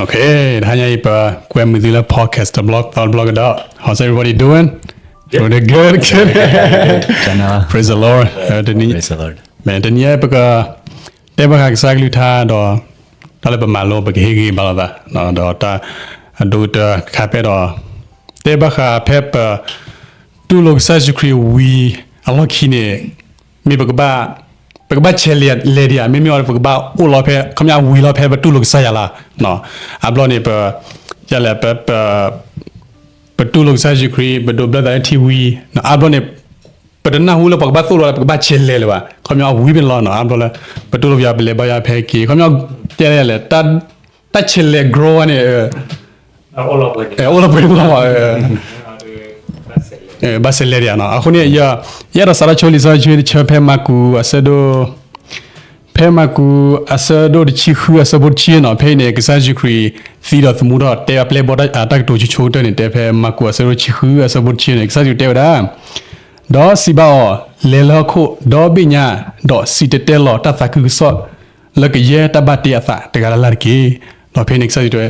Okay, တဟါညါအံၤ ပကွဲမုာ်သုလၢ podcast တဘျီသီတဘျီကဒီး. How's everybody doing? Doing good, good. Praise the Lord. မ့ၢ်တနံၤအံၤ ပကတဲဘၣ်ဃးကစၢ်ကလုၢ်ကထါဒီး တၢ်လၢပမၤလိ ပကဟ့ၣ်ဂံၢ်ဘါလိာ်သး ဒီးတၢ်အဒိတခါဖဲဒီး တဲဘၣ်ဃးဖဲပ တူၢ်လိာ်ကစၢ်ယ့ၣ်ၡူးခရံာ်ဝံၤအလီၢ်ခံန့ၣ် မ့ၢ်ပကဘၣ် ပကဘၣ်ဆဲးလဲၤလဲၤဒံးဧါ, မ့မ့ၢ်အီၤ ပကဘၣ်အိၣ်လီၤဖဲ ခီပညီဝံၤလီၤဖဲပတူၢ်လိာ်ကစၢ်ယွၤလီၤ. အါဘျီန့ၣ် ပ ယလဲၣ် ပ ပ ပတူၢ်လိာ်ကစၢ်ယ့ၣ်ၡူးခရံာ် ပဒိးဘျၢသးလၢထံဝံၤ အါဘျီန့ၣ် ပတနၢ်ဟူလၢပကဘၣ်သိၣ်လိလၢ ပကဘၣ်ဆဲးလဲၤလၢၤဘၣ်. ခီပညီဝံၤဖဲန့ၣ်လီၤ. အါဘျီလၢ ပတူၢ်လိာ်ပယွၤ ပလဲၤဘါယွၤဖဲက့ၤ ခီပညီ တဲလဲၣ် တၢ်ဆဲးလဲၤ grow ဝဲန့ၣ် အိၣ်လီၤပှဲၤလီၤ. ဘၣ်ဆဲးလဲၤဒံးဧါနီၤ. အဃိန့ၣ် ယအဲၣ်ဒိးစးထီၣ်ဆိလံာ်စီဆှံတဆၢဖဲမၢ်ကူးအဆၢဒိၣ် ဖဲမၢ်ကူးအဆၢဒိၣ်တဆံဃုအဆၢဖိတဆံနီၤ. ဖဲအံၤန့ၣ် ကစၢ်ယ့ၣ်ၡူးခရံာ်သံဒီးသမူထီၣ် တဲအပျဲၢ်ဘီၣ်တၢ်ကတိၤဆိဆိကတၢၢ်န့ၣ် တဲဖဲမၢ်ကူးအဆၢဒိၣ်တဆံဃုအဆၢဖိတဆံန့ၣ် ကစၢ်ယ့ၣ်ၡူးတဲဝဲဒၣ် ဒီးစံးဘၣ်အီၤ, လဲၤလၢဟီၣ်ခိၣ် ဒီဘ့ၣ်ညါ, ဒီးစံၣ်တဲၤတဲလီၤတၢ်သးခုကစီၣ်လၢကယဲၢ်တၢ်ဘၣ်တ့အသးတဂၤလၢ်လၢ်တက့ၢ်. ဒီးဖဲန့ၣ် ကစၢ်ယ့ၣ်ၡူးတဲဝဲ,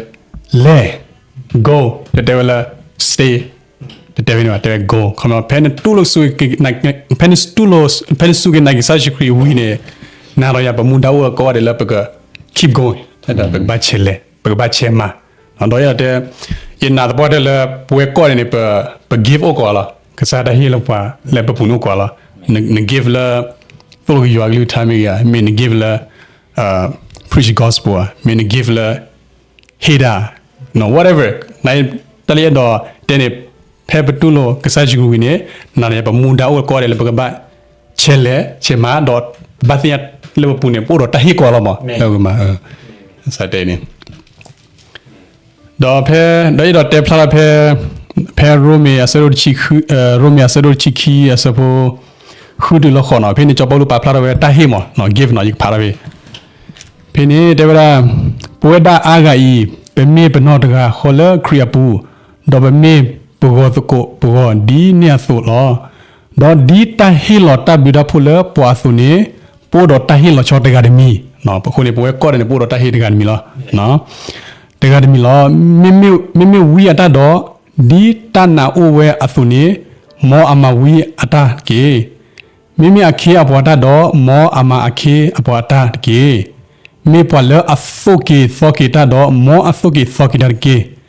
လဲၤ, go, တတဲဝဲလၢ stay, တတဲဝဲန့ၣ်ဘၣ်, တဲဝဲ go. ခီ ဖဲနတူၢ်လိာ်စူၢ်က့ၤ ဖဲနစူၢ်က့ၤနာ်က့ၤကစၢ်ယ့ၣ်ၡူးခရံာ်ဝံၤန့ၣ် နၤဒီးယၤပမူဒါအိၣ်ကိးဂၤဒဲးလၢပက keep going, ပကဘၣ်ဆဲးလဲၤ, ပကဘၣ်ဆဲးမၤ ဒီးယတဲ, ယနာ်သပှၢ်တၢၢ်လၢပဝဲကိးဂၤဒဲးန့ၣ် ပ give အိၣ်ကိးဂၤလီၤ. ကစၢ်တၢ်ဟ့ၣ်လၢပှၤလၢပပူၤန့ၣ်အိၣ်ကိးဂၤလီၤ. န give လၢ သိၣ်လိကယွၤကလုၢ်ကထါမ့ၢ်ဂ့ၤ, မ့ၢ်န give လၢ preach gospel, မ့ၢ်န give လၢ ဟ့ၣ်တၢ်, whatever, တၢ်လၢယအဲၣ်ဒိးတဲန့ၣ် ဖဲပတူၢ်လိာ်ကစၢ်ယ့ၣ်ၡူးခရံာ်ဝံၤန့ၣ် နၤဒီးယၤပမူဒါအိၣ်ကိးဂၤဒဲးလၢပကဘၣ် ဆဲးလဲၤ ဆဲးမၤ ဒီးဘၣ်သ့ၣ်ညါလၢပပူၤန့ၣ် ပအိၣ်ဒီးတၢ်ဟ့ၣ်ကိးဂၤလီၤမး. ဒီးဖဲ ဒီးယအဲၣ်ဒိးတဲဖျါထီၣ်ဖဲ ဖဲရိမ့ၤအဆၢဒိၣ်တဆံ, ရိမ့ၤအဆၢဒိၣ်တဆံခံအဆၢဖိ ဃုတုၤလၢဃိးနီၤ. ဖဲန့ၣ် စီၤပီလူးပာ်ဖျါထီၣ်ဝဲတၢ်ဟ့ၣ်မး, give နီၤ, ယကဖးထီၣ်ဖဲ ဖဲန့ၣ်တဲဝဲဒၣ်, ပဝဲဒၣ်အါဂၤအံၤ ပမ့ၢ်ပနီၢ်တဂၤဃီလၢခရံာ်အပူၤ, ဒီးပမ့ၢ်ပဂီၤသကိးပဂီၤဒ်န့ၣ်အသိးလီၤ. ဒီးဒ်တၢ်ဟ့ၣ်လီၤတၢ်ဘျုးတၢ်ဖှိၣ်လၢပှၤအသိးန့ၣ်, ပအိၣ်ဒီးတၢ်ဟ့ၣ်လီၤဆီတဂၤတမံၤ. အဃိန့ၣ် ပဝဲကိးဂၤဒဲးန့ၣ် ပအိၣ်ဒီးတၢ်ဟ့ၣ်တဂၤတမံၤလီၤ. တဂၤတမံၤလီၤ. မ့မ့ၢ်ဝံအတၢ်ဒီး, ဒ်တၢ်နာ်အိၣ်ဝဲအသိးန့ၣ်, မ်အမၤဝံအတၢ်တက့ၢ်. မ့မ့ၢ်အခ့အပှၤတၢ်ဒီး, မ်အမၤအခ့အပှၤအတၢ်တက့ၢ်. မ့ၢ်ပှၤလၢအသိၣ်က့ၤသီက့ၤတၢ်ဒီး, မ်အသိၣ်က့ၤသီက့ၤတၢ်တက့ၢ်.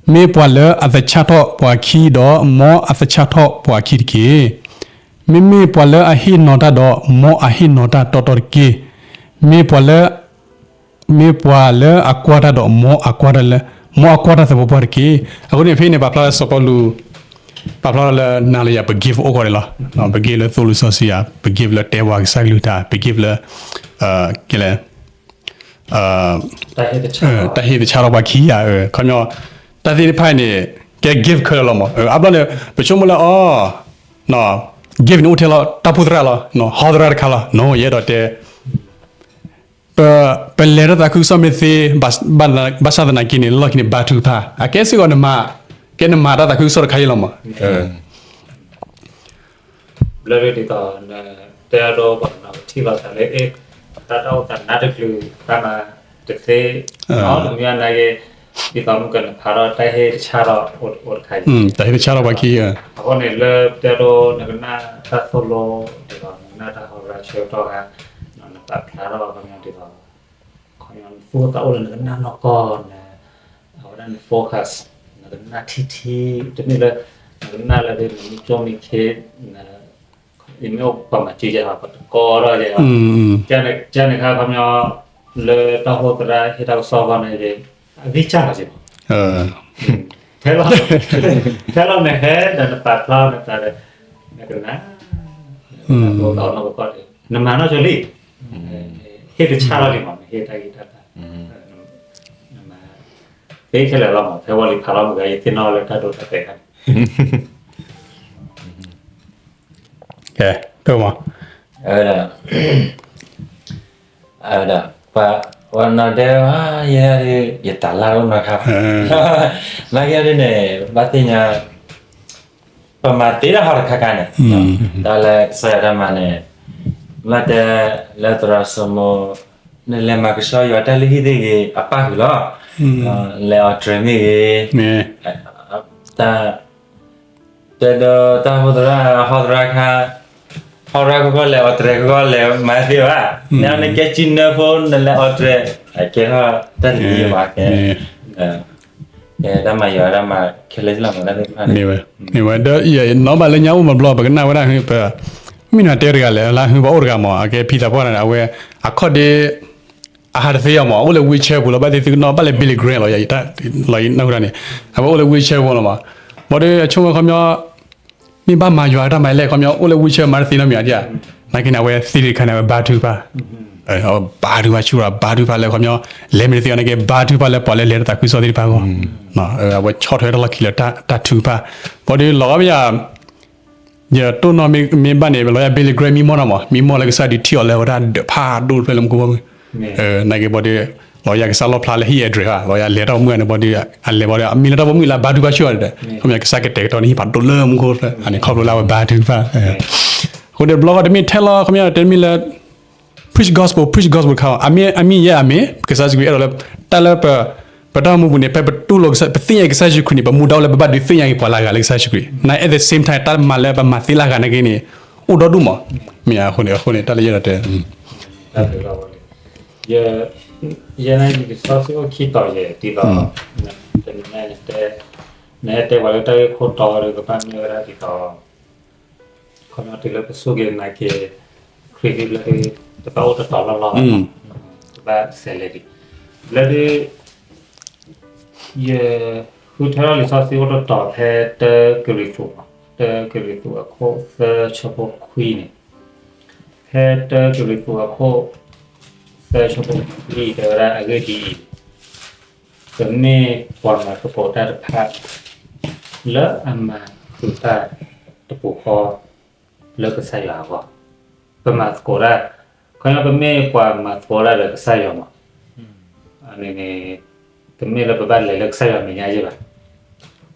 မ့ၢ်ပှၤလၢအသဆၣ်ထီၣ်ပှၤခံဒီး, မ်အသဆၣ်ထီၣ်ပှၤခံတက့ၢ်. မ့မ့ၢ်ပှၤလၢအဟ့ၣ်နီၤတၢ်ဒီး, မ်အဟ့ၣ်နီၤတၢ်တီတီတက့ၢ်. မ့ၢ်ပှၤလၢ မ့ၢ်ပှၤလၢအကွၢ်တၢ်ဒီး, မ်အကွၢ်တၢ်လၢ, မ်အကွၢ်တၢ်သပှၢ်ပှၢ်တက့ၢ်. အဃိန့ၣ် ဖဲန့ၣ် ပာ်ဖျါလၢစီၤပီလူး, ပာ်ဖျါလၢနၤလၢယၤ ပ give အိၣ်ကိးဂၤဒဲးလီၤ. ပ give လၢသိၣ်လိစီဆှံယၤ, ပ give လၢတဲပှၤကစၢ်ကလုၢ်ကထါ, ပ give လၢ ကဲလဲၣ် တၢ်ဟ့ၣ်သဆၣ်ထီၣ်ပှၤခံယၤ, ခီပညီ တၢ်သ့ၣ်တဖၣ်န့ၣ် ကဲ give ခဲလၢာ်လီၤမး. အါဘျီန့ၣ် ပဆိကမိၣ်လၢ အီ give န့ၣ်အိၣ်ထဲလီၤ တၢ်အိၣ်ဖှိၣ်သရၣ်လီၤ, ဟီသရၣ်တခါလီၤ. ယအဲၣ်ဒိးတဲ ပ ပလဲၤတၢ်သးခုကစီၣ်မ့ၢ်သ့, ဘၣ်ဆၣ်သနာ်က့န့ၣ် လီၢ်ခံန့ၣ် ဘါထုကဖၣ်, အကဲစ့ၢ်ကီးနမၤ, ကဲနမၤတၢ်သးခုကစီၣ်တခါအံၤလီၤမး. ဘျီဒ်သိး နတဲအဒိ ပှၤကညီကထံၣ်လိာ်သးလၢ အ့ တၢ်တအိၣ်သးနါတကလုာ် တၢ်မၤတသ့, တမ့ၢ်နာ်က့ ဒ်သိးမုၢ်ကနဖးထီၣ်တၢ်ဟ့ၣ်တဆၣ်ထီၣ်အိၣ်တခါအံၤ, တၢ်ဟ့ၣ်တဆၣ်ထီၣ်ပှၤခံ, အဃိန့ၣ်လၢတဲအဒိ နကနၣ်တၢ်သိၣ်လိ ဒ်သိး နကနၣ်တၢ်ဟီရၤဆၢကတီၢ်ခါ, နပာ်ဖျါထီၣ်ခီပညီဒ်သိး ခီပညီနသူၣ်အိၣ်သးအိၣ်လၢနကနၣ်နီၢ်ကီၢ်န့ၣ်, အဝဲဒၣ်န focus, နကနၣ်ထံထံ, တမ့ၢ်လၢ နကနၣ်လၢဒ်နမ့ၢ်ကၠိမ့ၢ်ခ့, ယမ့ၢ်အိၣ်ပှၤမၤစၢၤယၤ ပတကီထီၣ်ယၤ, ကန့ၣ်ခါခီပညီ လၢတၢ်အိၣ်ဖှိၣ်သရၣ်ဟ့ၣ်တၢ်ကစီၣ်အဂီၢ်န့ၣ် အဂံၢ်စၢ်လီၤက့ၤမး, ထဲလီၤ ထဲလီၤနဟဲဒီး နပာ်ဖျါနသးဒီး နကနၣ် နမၤနီၢ်ကီၢ်လံ, ဟ့ၣ်တဆၣ်ထီၣ်လံမး နဟ့ၣ်တၢ်ဂံၢ်တၢ်ဘါ, သ့ခဲလၢာ်လီၤမး ဖဲဝံၤလံဖးလီၤမုၢ်ဂၤ ယသ့ၣ်နီၣ်လၢတၢ်ဒိတၢ်တဲာ်ခါန့ၣ် ကဲ, ကဲ, အဝဲဒၣ် ပှၤနီၢ်ဒဲး ယဲဒၣ် ယတၢ်လၢ်အိၣ်နီၢ်ခါ, နာ်က့ဒ်န့ၣ် ဘၣ်သ့ၣ်ညါ ပမၤသ့တၢ်ဟီတခါခါန့ၣ်, တၢ်လၢကစၢ်ယွၤတၢ်မၤန့ၣ်, မ့ၢ်တဲလၢသရၣ်စီၤမိၤ နလဲၤမၤကဆှီယွၤတၢ်လုၢ်ဟံၣ်သ့ၣ်ဂ့ၤ အပၢ်ဃုာ်လီၤ. လဲၤအီၣ်တြဲၤမ့ၢ်ဂ့ၤ, တၢ် တဲဒီးတၢ်ဟီသရၣ် ဟီသရၣ်ခါ, ဟီသရၣ်ခီခီလဲၤအီၣ်တြဲၤ ခီခီလဲၤမၤသ့ဘၣ်, နကဲကၠံနၢဖိနလဲၤအီၣ်တြဲၤ, အကဲထီၣ်တၢ်တမံၤဘၣ်ကဲ, ကဲတၢ်မၤယွၤတၢ်မၤခဲလၢာ်လီၤမးတၢ်သ့ၣ်တဖၣ်န့ၣ်, န့ၣ်ဝဲဒီး နီၢ်ဘၣ်လၢညါအိၣ်မးဘျီ ပကနၣ်ဝဲဒၣ် ပ မ့ၢ်နတဲတဂၤလဲၣ် လၢဟုပှၤအိၣ်တဂၤမး အကဲဖံသးပှၢ်န့ၣ် အဝဲ အခီၣ်ဒ့ အဟးတသ့အီၤမး အိၣ်လၢ wheelchair ပူၤလီၤ ဘၣ်သ့ၣ်သုကနီၣ်ဘၣ်လၢ Billy Graham လီၤ လီၤယနၢ်ဟူတၢ်န့ၣ် အဝဲအိၣ်လၢ wheelchair ပူၤလီၤမး, ဘၣ်ဒီးအဆိကမိၣ်ခီပညီ မ့ၢ်ဘၣ်မၤယွၤတၢ်မၤလဲၣ် ခီပညီ အိၣ်လၢ wheelchair မၤတသ့နီတမံၤဧါဒ်ဧါ, နာ်က့န့ၣ် အဝဲသ့ၣ်တခါန့ၣ် အဝဲဘါထုကဖၣ်, ဘါထုကဖၣ်ဆူၣ်ဒီး ဘါထုကဖၣ်လၢခီပညီ လဲၤမ့ၢ်တသ့အီၤနာ်က့ ဘါထုကဖၣ်လၢပှၤလၢလဲၤတၢ်သးခုကစီၣ်သ့ၣ်တဖၣ်အဂီၢ်, အဝဲဆီၣ်ထွဲတၢ်လီၢ်ခံလၢတၢ်ထုကဖၣ်, ဘၣ်ဒီးလီၤဂာ်မ့ၢ်ယၤ ယတိၢ်နီၣ်မ့ၢ်ဘၣ်န့ၣ် လီၤယၤ Billy Graham မံမီၢ်နီၤမး မံမီၢ်လၢကစၢ်ဒုးထံၣ်အီၤလၢအဝဲဒၣ်ဒၢးဖးဒိၣ်တဖျၢၣ်လၢမူခိၣ်ဘီမုၢ်, နာ်က့ဘၣ်ဒီး လီၤယၤကစၢ်လီၣ်ဖျါလၢဟံၣ် address ဘၣ် လီၤယၤလဲၤတၢ်ပိာ်မုၣ်န့ၣ်ဘၣ်ဒီး အလဲၤဘၣ်ဒီး အမံၤလၢတၢ်ပိာ်မုၣ်လၢအဘါထုကဖၣ်ဆူၣ်အီၤဒီး ခီပညီကစၢ်ကတဲာ်ကတီၤန့ၢ်ဟံၣ်ဖးဒိၣ်လၢမူခိၣ်တဖျၢၣ် အန့ၣ်ခီဖျိလၢအဝဲဘါထုကဖၣ်, အဃိန့ၣ်ဘျီဃီတမ့ၢ်ထဲလီၤ ခီပညီတမ့ၢ်လၢ preach gospel preach gospel ခါ အမ့ၢ်ယဲၢ်အမ့ၢ် ကစၢ်ယ့ၣ်ၡူးခရံာ်အဲၣ်ဒိးလၢ တၢ်လၢပ ပတၢ်အိၣ်မူပူၤန့ၣ် ဖဲပတူၢ်လိာ်ကစၢ် ပသ့ၣ်ညါကစၢ်ယ့ၣ်ၡူးခရံာ်န့ၣ် ပမူဒါအိၣ်လၢပဘၣ်ဒုးသ့ၣ်ညါက့ၤပှၤလၢအဂၤလၢကစၢ်ယ့ၣ်ၡူးခရံာ် နာ် at the same time တၢ်မၤလၢပမၤသ့လၢအဂၤနာ်က့န့ၣ် အိၣ်ဒီဒူၣ်မး, မ့ၢ်အဃိန့ၣ် အဃိန့ၣ် တၢ်လၢယအဲၣ်ဒိးတဲ ယဲန့ၣ်ယကစီဆှံအိၣ်ခံတီၤယဲၢ်ဒ်သိး တနံၤညါ နဟဲတဲပှၤလၢတၢ်ဂ့ၢ်ခိၣ်တီဒီးကဘၣ်မ့ၢ်ဝဲဒၣ်ဒ်သိး ခီဖျိတုၤလၢပစူၢ်က့ၤနာ်က့ၤ ခရံာ်ဒ်လၢ တဘၣ်အိၣ်တတီၤလီၢ်လီၢ်ဘၣ်, ကဘၣ်စဲးလဲၤဒံး, လၢဒ် ယဃုထၢထီၣ်လံာ်စီဆှံအိၣ်တတီၤဖဲ တၢကရံၣ်သူး, တၢကရံၣ်သူးအခိၣ်သၢဆၢဖိခွံန့ၣ်, ဖဲတၢကရံၣ်သူးအခိၣ်သၢဆၢဖိခွံတဲဝဲဒၣ်အဂ့ၢ်ဒ်အံၤ, ပမ့ၢ်ပှၤမၤသကိးတၢ်တဖၣ် လၢအမၤဃုာ်တၢ်တပူၤဃီ လၢကစၢ်ယွၤအဂီၢ်, ပမၤသကိးတၢ်, ခီဖျိပမ့ၢ်ပှၤမၤသကိးတၢ်ဒီးကစၢ်ယွၤမး, န့ၣ် တမ့ၢ်လၢပဘၣ်လဲၤလၢကစၢ်ယွၤမဲာ်ညါယဲၢ်ဘၣ်,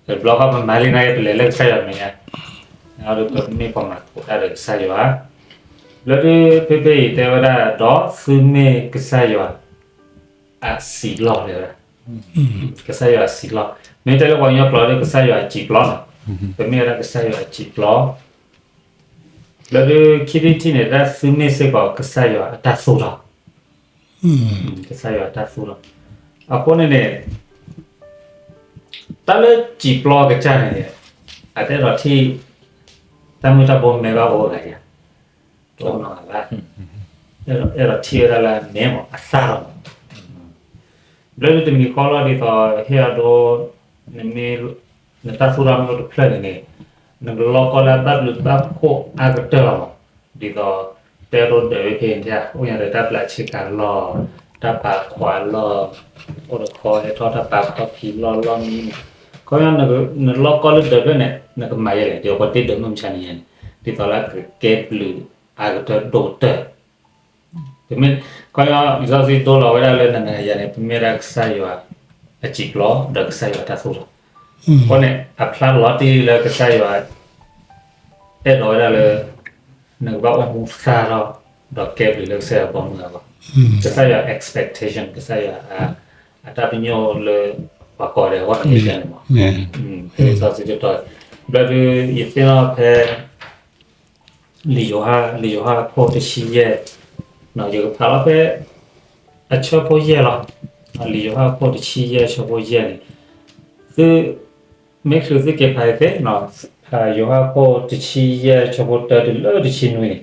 တဘျီဃီပမၤလံနာ်က့ ပလဲၤလၢကစၢ်ယွၤမဲာ်ညါ, ပမ့ၢ်ပှၤမၤသကိးတၢ်ဒီးကစၢ်ယွၤ, လၢဒ်ဖဲဖဲအံၤတဲဝဲဒၣ် ဒီးသုမ့ၢ်ကစၢ်ယွၤ အစံးလီၢ်တဲဝဲဒၣ်, ကစၢ်ယွၤအစံးလီၢ်, မ့ၢ်တဲလၢပှၤကညီကျိာ်ဒီး ကစၢ်ယွၤအစံးပျီနီၤ, ပမ့ၢ်ဝဲဒၣ်ကစၢ်ယွၤအစံးပျီ, လၢဒ်ခံထံၣ်တထံၣ်န့ၣ် တၢ်သုမ့ၢ်စ့ၢ်ကီး ကစၢ်ယွၤအတၢ်သိၣ်လီၤ, ကစၢ်ယွၤအတၢ်သိၣ်လီၤ, အဃိန့ၣ်န့ၣ် တၢ်လၢစံးပျီကစၢ်န့ၣ်န့ၣ် အတအဲၣ်ဒိးထံၣ် တၢ်မုၢ်တၢ်ဘိမဲဘၣ်အိၣ်ဂၤယၤ, တအိၣ်နီတဂၤဘၣ်, အဲၣ်ဒိးထံၣ်ဝဲဒၣ်လၢအမဲမး အသၣ်လီၤမး, ဘျီဒ်တမံၤဃီလီၤဒ်သိး ဟ့ၣ်အဒိ နမ့ၢ် နတၢ်သူၣ်ထီၣ်မ့ၢ်အိၣ်တဖျၢၣ်န့ၣ်န့ၣ် နကလီကီၢ်လၢအဘၣ်ဘျုးဘၣ်ဖှိၣ်အါကတၢၢ်လီၤမး, ဒ်သိး တဲဒိဒၢးဝဲဖဲန့ၣ် အိၣ်ညါဒီးတၢ်ဘျးဆ့ကၤလီၢ်, တၢ်ပာ်ခွးလီၢ်, အိၣ်တခီဟဲထီၣ်တၢ်ပာ်ခီၣ်ဖံးလီၢ်လီၢ်မံန့ၣ်, ခီဖျိ နလီကီၢ်လၢဒၢးဖျၢၣ်န့ၣ် နကမၤယဲလဲၣ် ဒ်သိးပှၤတ့ဒၢးမုၢ်မဆါန့ၣ်ယဲန့ၣ်, ဒ်သိးလၢအကကဲဘျုးအါကတၢၢ်ဒိၣ်ကတၢၢ် ပမ့ၢ် ခီဖျိလံာ်စီဆှံဒိလီၤဝဲဒၣ်လၢနၤနၤယၤန့ၣ် ပမ့ၢ်ဒၣ်ကစၢ်ယွၤအစံးပျီ ဒီးကစၢ်ယွၤတၢ်သိၣ်လီၤ. အဃိန့ၣ် အဖျါလီၤတံၢ်လၢကစၢ်ယွၤ အဲၣ်ဒိးဝဲဒၣ်လၢ နကဘၣ်အိၣ်မူသၣ်ထီၣ် ဒီးကဲဘျုးလၢကစၢ်ယွၤဘီမုၢ်အဂီၢ်, ကစၢ်ယွၤ expectation ကစၢ်ယွၤ အတၢ်ပညိၣ်လၢပှၤကိးဂၤဒဲးအဂီၢ်န့ၣ်န့ၣ်မး, လံာ်စီဆှံဒိ ဘျီဒုး ယသ့ၣ်နီၣ်ဖဲ လံာ်ယိၤဟၣ် လံာ်ယိၤဟၣ်အခိၣ်တဆံယဲၢ်, ယကဖးလီၤဖဲ အဆၢဖိယဲၢ်လီၤ. လံာ်ယိၤဟၣ်အခိၣ်တဆံယဲၢ် အဆၢဖိယဲၢ်န့ၣ်, သု မ့ၢ်ချုးသုက့ၤဖးသ့, ယိၤဟၣ်အခိၣ်တဆံယဲၢ် အဆၢဖိတၢတုၤလၢတဆံနွံန့ၣ်,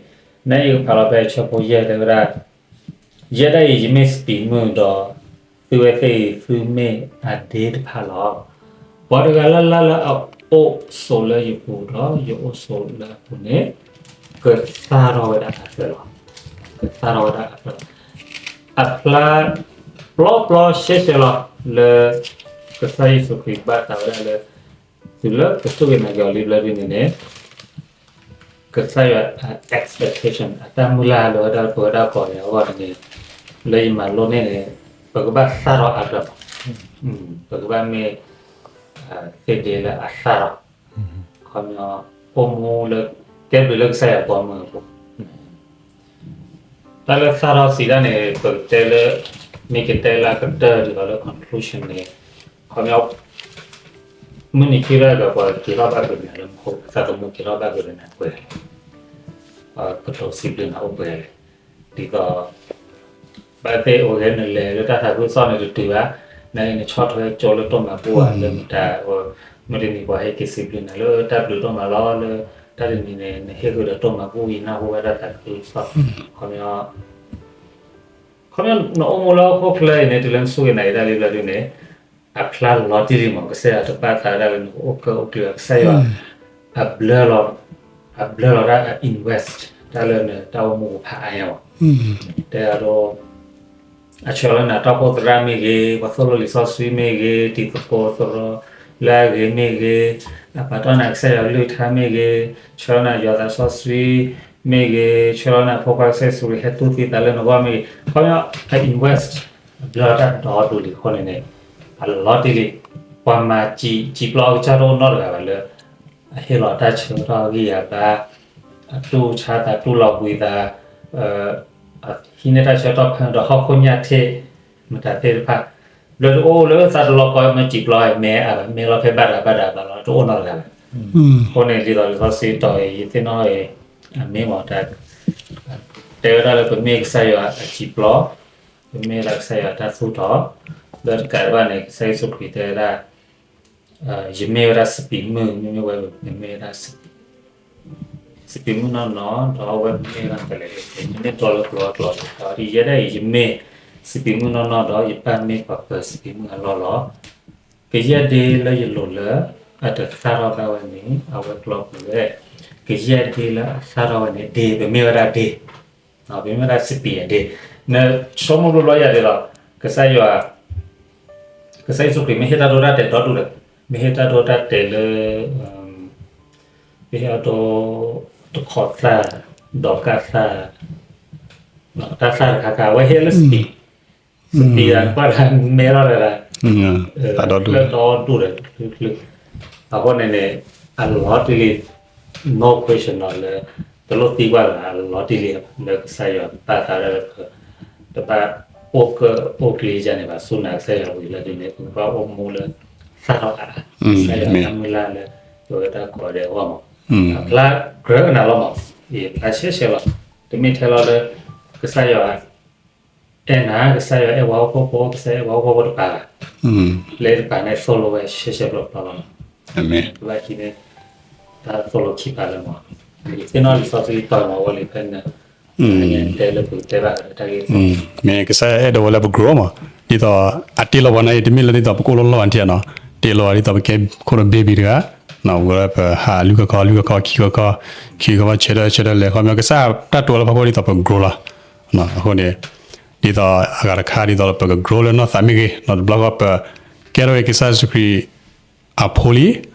နအံၤကဖးလီၤဖဲအဆၢဖိယဲၢ်တဲဝဲဒၣ် ယဲဒၣ်အံၤ ယမ့ၢ်စပံးမုၢ်ဒီး သုဝဲသ့ၣ်အံၤ သုမ့ၢ်အဒ့တဖၣ်လီၤ. ပှၤတဂၤလၢ်လၢ်လၢအအိၣ်ဆိးလၢယပူၤဒီး ယအိၣ်ဆိးလၢအပူၤန့ၣ် ကသၣ်ထီၣ်ဝဲဒၣ်အသၢၣ်လီၤ. ကသၣ်ထီၣ်ဝဲဒၣ်အသၢၣ်လီၤ. အဖျါပျီပျီရှဲရှဲလီၤ လၢကစၢ်ယ့ၣ်ၡူးခရံာ်ဘၣ်သးဝဲဒၣ်လၢ တုၤလၢပစူၢ်က့ၤနာ်က့ၤအီၤလံဘျီဒုန့ၣ်န့ၣ် ကစၢ်ယွၤအ expectation အတၢ်မုၢ်လၢ်လၢဝဲဒၣ်ပဝဲဒၣ်ကိးဂၤဒဲးအဂီၢ်န့ၣ်န့ၣ် လၢယမၤလိန့ၢ်န့ၣ် ပကဘၣ်သၣ်ထီၣ်အါကတၢၢ်လီၤ. ပကဘၣ်မ့ၢ် သ့ၣ်ဒ့လၢအသၣ်ထီၣ် ခီပညီ အိၣ်မူလၢ ကဲဘျုးလၢကစၢ်ယွၤဘီမုၢ်အပူၤ တၢ်လၢသၣ်ထီၣ်စံးဒၣ်န့ၣ် ပကတဲလၢ မ့ၢ်ကတဲလၢကတၢၢ်ဒ်သိးလၢ conclusion န့ၣ်, ခီပညီ, မုၢ်နံၤခံရၢၢ်ဒီးပှၤက့ၤထီၣ်ဘၣ်က့ၤနၤလၢမူခိၣ်, သးသမူက့ၤထီၣ်ဘၣ်က့ၤနၤပှဲၤ, ကတိၤစံးဘျုးနၤအိၣ်ပှဲၤလဲၣ်, ဒ်သိး ဘၣ်သ့ၣ်အိၣ်ဂဲၤနလဲၤလၢတၢ်သးခုကစီၣ်န့ၣ်တတုၤဘၣ်, နအံၤနဆီၣ်ထွဲကၠိလၢတိၢ်မၤဘူၣ်ဧါ, လၢမတၤ, မုၢ်တနံၤပှၤဟဲက့ၤစံးဘျုးနၤလၢတၢ်ဘျုးဒိၣ်မးလီၤ, လၢတၢ်တနံၤန့ၣ် နဟ့ၣ်ဃုာ်ဒီးတိၢ်မၤဘူၣ်အံၤ နၢ်ဟူဝဲဒၣ်သးခုကစီၣ်, ခီပညီ, ခီပညီ နအိၣ်မူလၢဟီၣ်ခိၣ်ချၢအံၤန့ၣ် တုၤလၢနစူၢ်က့ၤနာ်က့ၤတၢ်လံဘျီဒုန့ၣ်, အဖျါလီၤတံၢ်လံမး, ကစၢ်ယွၤတဘၣ်သးဒၣ်လၢနကအိၣ်ကၢအိၣ်ကျၢၤ, ကစၢ်ယွၤ အဘျၢလီၤ, အဘျၢလီၤဒၣ် invest တၢ်လၢနတၢ်အိၣ်မူဖးအါညါမး, တဲအဒိ အဆှၢလီၤနၤတီခိၣ်သရၣ်မ့ၢ်ဂ့ၤ, ပှၤသိၣ်လိလံာ်စီဆှံမ့ၢ်ဂ့ၤ, တံၤသကိးသရိာ်လၢအဂ့ၤမ့ၢ်ဂ့ၤ, အပာ်တီၢ်နၤကစၢ်ယွၤကလုၢ်ကထါမ့ၢ်ဂ့ၤ, ဆှၢလီၤနၤယွၤသးစီဆှံမ့ၢ်ဂ့ၤ, ဆှၢလီၤနၤဖိခွါကစၢ်ယ့ၣ်ၡူးခရံာ်ဟဲတူၢ်သံသးလၢနဂီၢ်မ့ၢ်ဂ့ၤ, ခီပညီ အ invest အဘျၢတၢ်ဒီဒူၣ်လံအဃိန့ၣ်န့ၣ်, အလီၤတံၢ်လံ, ပှၤမၤစံာ်ပျီအကစၢ်တအိၣ်နီတဂၤဘၣ်လၢ အဟ့ၣ်လီၤတၢ်ဆၢကတီၢ်ဂံၢ်ယၤဘါ, အတူၢ်ဆါသးတူၢ်လီၤဘှံးသး, ဟံးန့ၢ်တၢ်ဆၢကတီၢ်ဖဲဒီးဟီၣ်ခိၣ်ညၣ်ထ့ၣ်, မတၤသ့ၣ်တဖၣ်, ဘျၢတအိၣ်လၢသးတလီၤကီမ့ၢ်စံာ်ပျီ, မ့ၢ်အဘၣ် မ့ၢ်လီၤဖဲဘၣ်ဒၣ်ဘၣ်ဒၣ်ဘၣ်လီၤ တအိၣ်နီတဂၤဘၣ်, အဃိန့ၣ် ဒ်သိးလံာ်စီဆှံတီၤအံၤ ယသ့ၣ်နီၣ်အံၤ, အမ့ၢ်မတၤ, တဲဝဲဒၣ်လၢပမ့ၢ်ကစၢ်ယွၤအစံာ်ပျီ, ပမ့ၢ်ဒၣ်ကစၢ်ယွၤတၢ်သူၣ်ထီၣ်, လၢတကးဘၣ်န့ၣ် ကစၢ်ယ့ၣ်ၡူးခရံာ်တဲဝဲဒၣ် ယမ့ၢ်ဝဲဒၣ်စပံးမုၢ်, မ့မ့ၢ်ဝဲ ယမ့ၢ်ဝဲဒၣ် စပံးမုၢ်နီၢ်နီၢ်, ဒီးအဝဲမ့ၢ်ဝဲဒၣ်ကလဲၤ, ယမ့ၢ်တီလၢကျိၤအကျိၤ, ဒီးယဲဒၣ်အံၤ ယမ့ၢ်စပံးမုၢ်နီၢ်နီၢ်, ဒီးယပၢ်မ့ၢ်ပှၤပၢၤစပံးမုၢ်အလီၢ်လီၤ. ကယဲၢ်ဒ့လၢယလိၤလၢအတသၣ်ထီၣ်ဘၣ်ဝဲန့ၣ် အဝဲကျီပူၤဝဲ, ကယဲၢ်ဒ့လၢအသၣ်ထီၣ်ဝဲန့ၣ် ဒ့, ပမ့ၢ်ဝဲဒၣ်ဒ့ ပမ့ၢ်ဝဲဒၣ်စပံးအဒ့, နဆိကမိၣ်ဘျီဘျီယၤဒ်လီၤ, ကစၢ်ယွၤ, ကစၢ်ယ့ၣ်ၡူးခရံာ်မ့ၢ်ဟ့ၣ်တၢ်ဒိတၢ်တဲာ်ဒီဒူၣ်ဒီး, မ့ၢ်ဟ့ၣ်တၢ်ဒိတၢ်တဲာ်လၢ, ပဟ့ၣ်အဒိ, တခီသၣ်, ဒီးကၣ်သၣ်, တၢ်သၣ်တခါခါ အဝဲဟ့ၣ်လၢစပံး, စပံးအကွၢ်တၢ်မဲထီၣ်ဒီး, လၢဒီဒူၣ်ဒီးကျုကျု, အဃိန့ၣ်န့ၣ်, အလီၤတံၢ်လံ, no question လီၤလၢ, တလိၣ်သံကွၢ်လၢၤ, အလီၤတံၢ်လံလၢကစၢ်ယွၤဘၣ်သးဒၣ်လၢ တဘၣ်အိၣ်ကၢအိၣ်ကျ့ယၤန့ၣ်ဘၣ်, စူၢ်နာ်ကစၢ်ယွၤဝံၤလၢဒ်န့ၣ် ပကဘၣ်အိၣ်မူလၢသၣ်ထီၣ်အါ, ကစၢ်ယွၤတၢ်မုၢ်လၢ်လၢ ပဝဲတၢ်ကိးဂၤဒဲးအဂီၢ်မး, အဖျါကြၢးကနၤလီၤမး, အဖျါရှဲရှဲလီၤ, တမ့ၢ်ထဲလီၤလၢ ကစၢ်ယွၤ အဲၣ်နၤ, ကစၢ်ယွၤအဲၣ်ပှၤဟီၣ်ခိၣ်ဖိ, ကစၢ်ယွၤအဲၣ်ပှၤဟီၣ်ခိၣ်ဖိတပၤဘၣ်, လၢတပၤန့ၣ်သိၣ်လိဝဲရှဲရှဲပျီပျီလီၤ, ဘၣ်ခံန့ၣ်, တၢ်သိၣ်လိခံပၤလၢမး, သ့ၣ်နီၣ်လံာ်စီဆှံတီၤမးဝဲလံဖဲန့ၣ်, တဲလၢပတဲဘၣ်တၢ်ဂ့ၢ် မ့ၢ်ကစၢ်ယွၤအဲၣ်ဒိးဝဲလၢပ grow မး, ဒ်သိးအတ့လီၤပှၤန့ၣ် တမ့ၢ်လၢဒ်သိးပကအိၣ်လီၤလီၢ်အထံနီၤ, တ့လီၤဒ်သိးပကဲခိၣ်ဒီး baby တဂၤ, ဝဲပဟးလွံၢ်ခီၣ်ခီ လွံၢ်ခီၣ်ခီ ခံခီၣ်ခီ, ခံခီၣ်ခီဆၢထၢၣ်ဆၢထၢၣ်လဲၤ, ခီပညီကစၢ်တၢ်တိာ်လၢဖီခိၣ်ဒ်သိးပ grow လီၤ, အဃိန့ၣ်, ဒ်သိးအဂၤတခါဒ်သိးပက grow လၢနီၢ်သးမ့ၢ်ဂ့ၤ, တဘျီဃီပ ကဲထီၣ်က့ၤကစၢ်ယ့ၣ်ၡူးခရံာ်အဖိလံ, ဒီး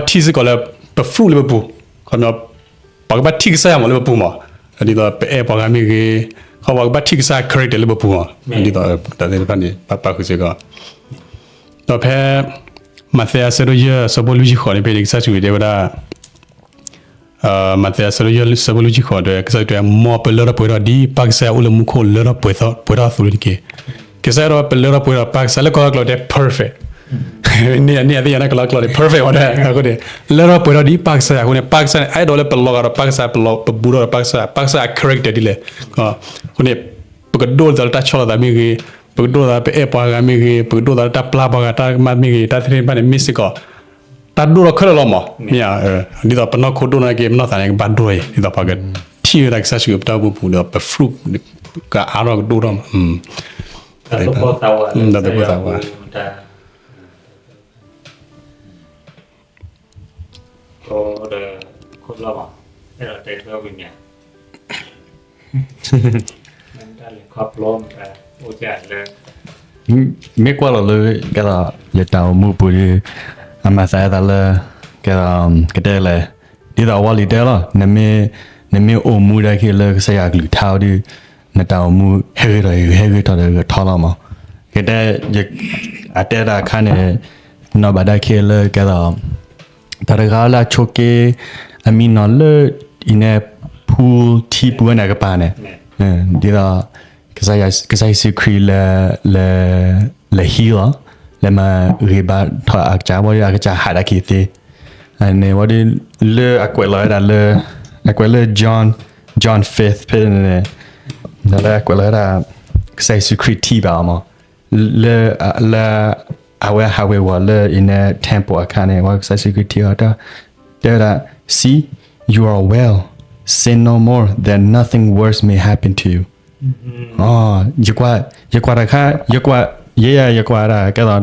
ပှၤကဘၣ်ထံၣ်စ့ၢ်ကီးလၢ ပ fruit လၢပပူၤ, ခီပညီ ပှၤကဘၣ်ထံၣ်ကစၢ်ယွၤမးလၢပပူၤမး, ဒ်သိးပအဲၣ်ပှၤဂၤမ့ၢ်ဂ့ၤ, ခီပှၤကဘၣ်ထံၣ်ကစၢ် character လၢပပူၤမး, ဒ်သိးတၢ်သ့ၣ်တဖၣ်န့ၣ် ပပာ်ဃုာ်စ့ၢ်ကီး, ဒီးဖဲ မးသဲအဆၢဒိၣ်ယဲၢ် ဆၢဖိလွံၢ်ဆံဃိးန့ၣ် ဖဲန့ၣ် ကစၢ်ယ့ၣ်ၡူးခရံာ်တဲဝဲဒၣ် မးသဲအဆၢဒိၣ်ယဲၢ် ဆၢဖိလွံၢ်ဆံဃိးတဲ ကစၢ်ယွၤတဲ မ်ပလၢထီၣ်ပှဲၤထီၣ်ဒ်ပၢ်ကစၢ်ယွၤအိၣ်လၢမူခိၣ်လၢထီၣ်ပှဲၤထီၣ်အသိးန့ၣ်တက့ၢ်. ကစၢ်ယွၤပလၢထီၣ်ပှဲၤထီၣ် ပၢ်ကစၢ်လၢကီၢ်ချၢတဲ perfect, န့ၣ်အသ့ၣ်ညါန့ၣ် ကလီကလီန့ၣ် perfect ဝဲဒၣ်အဃိန့ၣ် လၢထီၣ်ပှဲၤထီၣ်ဒ်ပၢ်ကစၢ်ယွၤအဃိန့ၣ် ပၢ်ကစၢ်န့ၣ် အဲၣ်ဒိးလၢပလီၤဂာ်ဒီးပၢ်ကစၢ် ပဘူးထီၣ်ဒီးပၢ်ကစၢ် ပၢ်ကစၢ်အ character ဒ်လဲၣ် အဃိန့ၣ် ပကဒိၣ်သးလၢတၢ်ဆီၣ်လီၤသးမ့ၢ်ဂ့ၤ, ပကဒိၣ်သးလၢပအဲၣ်ပှၤဂၤမ့ၢ်ဂ့ၤ, ပကဒိၣ်သးလၢတၢ်ပျၢ်ပှၤဂၤတၢ်ကမၣ်မ့ၢ်ဂ့ၤ, တၢ်သ့ၣ်တဖၣ်န့ၣ် မ့ၢ်စ့ၢ်ကီး တၢ်ဒိၣ်ထီၣ်ခဲလၢာ်လီၤမး, မ့ၢ်ဧါ, ဒ်သိးပနီၢ်ခိဒိၣ်နာ်က့ ပနီၢ်သးန့ၣ်ကဘၣ်ဒိၣ်ထီၣ်အံၤ ဒ်သိးပှၤကထံၣ်ဝဲဒၣ်ကစၢ်ယ့ၣ်ၡူးခရံာ်ပတၢ်အိၣ်မူပူၤဒီး ပ fruit ကအါထီၣ်ကဒိၣ်ထီၣ်မး, တၢ်သူၣ်ပိၢ်သးဝး, တၢ်သူၣ်ပိၢ်သးဝး ဒီးခိၣ်လီၤမး, အဲၣ်ဒိးတဲထွဲဝံၤမး, မ့ၢ်တၢ်လဲၤခီဖျိမတၤအိၣ်ကၢ်လၢ မ့ၢ်ကွၢ်လီၤလၢ ကဲသိး ယတၢ်အိၣ်မူပူၤဒီး အမၤသးအသးလၢ ကဲသိး ကတဲလဲၣ်, ဒ်သိးအဝဲလံာ်တဲလီၤ, နမ့ၢ်အိၣ်မူဒၣ်က့ၤလၢကစၢ်ယွၤအကလုၢ်ကထါအီၤဒီး နတၢ်အိၣ်မူဟဲဂ့ၤထီၣ် ဟဲဂ့ၤထီၣ်ဒီးဂ့ၤထီၣ်လီၤမး, ကတဲ အတဲတၢ်အခါန့ၣ် နီၢ်ဘၣ်ဒၣ်ခဲလၢာ်ကဲသိး တၢ်တဂၤလၢအဆိးက့ အမံနီၤလၢ အံၤန့ၣ် ဖူထံပူၤဝဲန့ၣ်အကပၤန့ၣ် ဒ်သိး က ကစၢ်ယ့ၣ်ၡူးခရံာ်လဲၤ လဲၤ လဲၤ heal လီၤ, လဲၤမၤဂ့ၤဘၣ်ထီၣ်အကစၢ် ဝံၤဒီးအကစၢ်ဟးဒၣ်က့ၤသ့, န့ၣ်ဝံၤဒီး လၢအကွဲးလီၤဝဲဒၣ်လၢ အကွဲးလၢ John, John fifth ဖဲန့ၣ် လၢအကွဲးလီၤဝဲဒၣ် ကစၢ်ယ့ၣ်ၡူးခရံာ်ထံၣ်ဘၣ်အီၤမး လၢ လၢ အဝဲဟးဝ့ၤဝီၤလၢအံၤန့ၣ် temple အခါန့ၣ် ဝံၤကစၢ်ယ့ၣ်ၡူးခရံာ်ထံၣ်အီၤ တဲဝဲဒၣ် See, you are well, sin no more, that nothing worse may happen to you. ယကွၢ် ယကွၢ်တခါ ယကွၢ် ယဲယၤ ယကွၢ်ဒၣ် ကဲသိး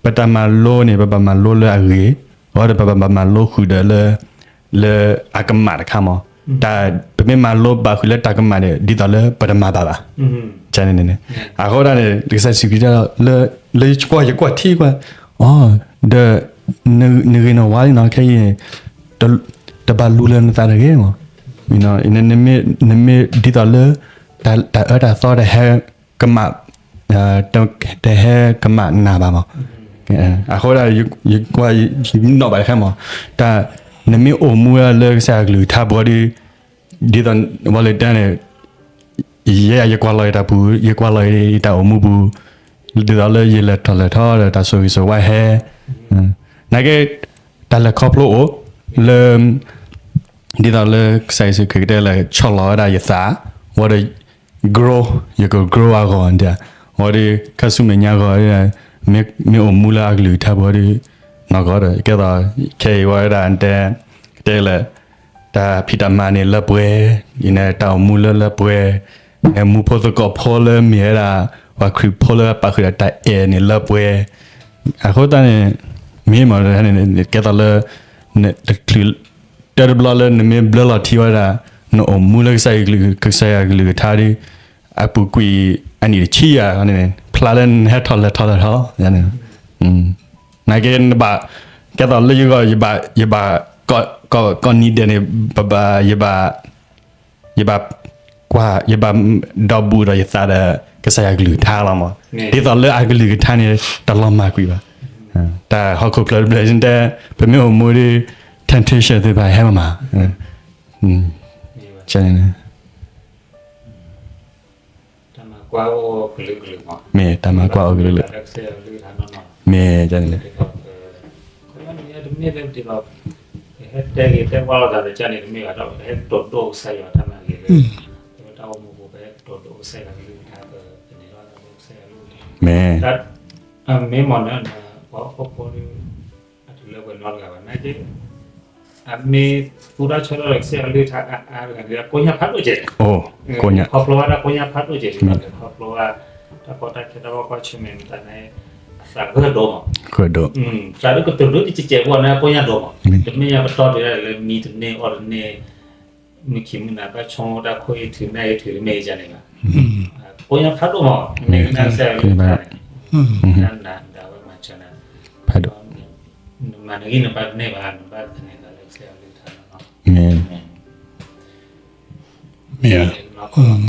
ပတၢ်မၤလိန့ၣ် ပဘၣ်မၤလိလၢအဂ့ၤ, အဝဲဒီးပဘၣ်မၤလိဃုာ်ဒီးလၢ လၢအကမၣ်တခါမး, တၢ် ပမ့ၢ်မၤလိဘၣ်ဃုာ်လၢတၢ်ကမၣ်န့ၣ် ဒ်သိးလၢပတမၤဘၣ်ဘၣ်, န့ၣ် အဃိဒၣ်န့ၣ် ကစၢ်ယ့ၣ်ၡူးခရံာ်တဲလီၤ လၢယကွၢ် ယကွၢ်ထံကွၢ် အီၤ ဒီး နဂ့ၤနဝါလံနီၤ ခဲအံၤန့ၣ် တဘၣ်လူၤလၢနသးတဂ့ၤမး, နမ့ၢ်ဒ်သိးလၢ တၢ်အၢတၢ်သီတဟဲကမၣ် တဟဲကမၣ်နၤဘၣ်မး, အဃိဒၣ် ယကွၢ် ယနီၣ်ဘၣ်တခါမး, တၢ် နမ့ၢ်အိၣ်မူလၢကစၢ်ယွၤကလုၢ်ကထါပူၤဒီး ဒ်သိးဝဲလၢတဲန့ၣ် ယဲယၤ ယကွၢ်လီၤယတၢ်ပူၤ ယကွၢ်လီၤယတၢ်အိၣ်မူပူၤ ဒ်သိးလၢယလဲၤထီၣ်လဲၤထီဒီးတၢ်ဆိၣ်ဂ့ၤဆိၣ်ဝါဟဲ, နာ်က့ တၢ်လဲၤခီဖျိအိၣ်လၢ ဒ်သိးလၢကစၢ်ယ့ၣ်ၡူးခရံာ်ကတဲလၢ ဆီၣ်လီၤဝဲဒၣ်ယသး ဝံၤဒီး grow, ယက grow အဂီၢ်ဒၣ်, ဝံၤဒီး ခါဆူမဲာ်ညါဂီၢ် မ့ၢ်အိၣ်မူလၢအကလုၢ်ကထါပူၤဒီး နီၢ်ကီၢ်ဒီး ကဲသိး ခဲအံၤဝဲဒၣ်တဲ ကတဲလၢ တၢ်ဖံးတၢ်မၤန့ၣ်လၢပှဲၤ, အံၤန့ၣ် တၢ်အိၣ်မူလၢလၢပှဲၤ, မူဖိသကိးဖိလၢမ့ၢ်ဝဲဒၣ် ပှၤခရံာ်ဖိလၢပာ်ဃုာ်ဒီးတၢ်အဲၣ်န့ၣ်လၢပှဲၤ, အဃိသတးန့ၣ် မ့ၢ်မၤန့ၣ် ကဲသိးလၢ တချုး တဲတဘျီလၢနမ့ၢ်ဘျၢလီၤထံဝဲဒၣ် နအိၣ်မူလၢကစၢ်ယွၤကလုၢ်ကထါဒီး အပူၤကွံာ်အနံၣ်တဆံယၤန့ၣ် ဖျါလၢနဟဲထီၣ်လဲၤထီၣ်လဲၤထီၣ်လီၤ, နာ်က့နဘၣ် ကဲသိးလၢယဂီၢ် ယဘၣ် ယဘၣ် ကိးနံၤဒဲးန့ၣ် ဘၣ် ယဘၣ် ယဘၣ် ကွၢ် ယဘၣ် ဒီဘူးဒီးယသးဒီး ကစၢ်ယွၤကလုၢ်ကထါလီၤမး, ဒ်သိးလၢအကလုၢ်ကထါန့ၣ် တလီၤမၢ်ကွံာ်ဘၣ်, တၢ်ဟီၣ်ခိၣ်ချၢတဘျီတဲ ပမ့ၢ်အိၣ်မူဒီး temptation သ့ၣ်တဖၣ်ဟဲမးမး, န့ၣ် တၢ်မၤကွၢ်အိၣ်ကလုာ်ကလုာ်မး, မ့ၢ်တၢ်မၤကွၢ်အိၣ်ကလုာ်ကလုာ်, မ့ၢ်န့ၣ် တမ့ၢ်လၢဒ်သိး ပဟဲတဲဂ့ၤတဲဝါလိာ်သးဒီးကန့ၣ် တမ့ၢ်ဘၣ်ဒီး ပဟဲကတိၤဒိၣ်ကစၢ်ယွၤတၢ်မၤဂ့ၤလၢ ပတၢ်အိၣ်မူပူၤ ပဟဲကတိၤဒိၣ်ကစၢ်ယွၤကလုၢ်ကထါ ပန့ၢ်လီၤကစၢ်ယွၤကလုၢ်ကထါ, မ့ၢ် မ့ၢ်မ့ၢ်န့ၣ် ပှၤဟီၣ်ခိၣ်ဖိဒီး အတုၤလၢပှဲၤနီတဂၤဘၣ် နာ်က့ အမ့ၢ်သူၣ်ထီၣ်ဆီထီၣ်ဒီးကစၢ်ယွၤကလုၢ်ကထါအါအါတဂၤန့ၣ် ကိညၣ်ဖးဒိၣ်ကဲး, ခီဖျိဝဲဒၣ်ကိညၣ်ဖးဒိၣ်ကဲး ခီဖျိဝဲ တၢ်ကီတၢ်ခဲတၢ်ဘၣ်ကွၢ်ဆၢၣ်မဲာ်မတၤန့ၣ် အသးဂၢၢ်ဒိၣ်မး, သးဒိၣ်ကတိၤဒိၣ်တကဲးကဲးပှၤန့ၣ် ကိညၣ်ဒိၣ်မး, တမ့ၢ်ညါပတီၢ်တုၤဒၣ်လၢမံတန့ၢ်အီၣ်တန့ၢ် မုၢ်ခံမုၢ်နၤဘၣ်ဆိကမိၣ်တၢ်ခိၣ်အံၤထုးမ့ၢ်အံၤထုးတမ့ၢ်အံၤန့ၣ်ဘၣ်, ကိညၣ်ဖးဒိၣ်မး, မ့ၢ်ကနၣ်ကစၢ်ယွၤကလုၢ်ကထါန့ၣ် နနၤဒၣ်ဝဲမၤစၢၤနၤ ဖးဒိၣ် နမၤနဂံၢ်နဘါတန့ၢ်ဘၣ် နဘၣ်သန့ၤသးလၢကစၢ်ယွၤကလုၢ်ကထါန့ၣ်လီၤ, မ့ၢ် ဒ်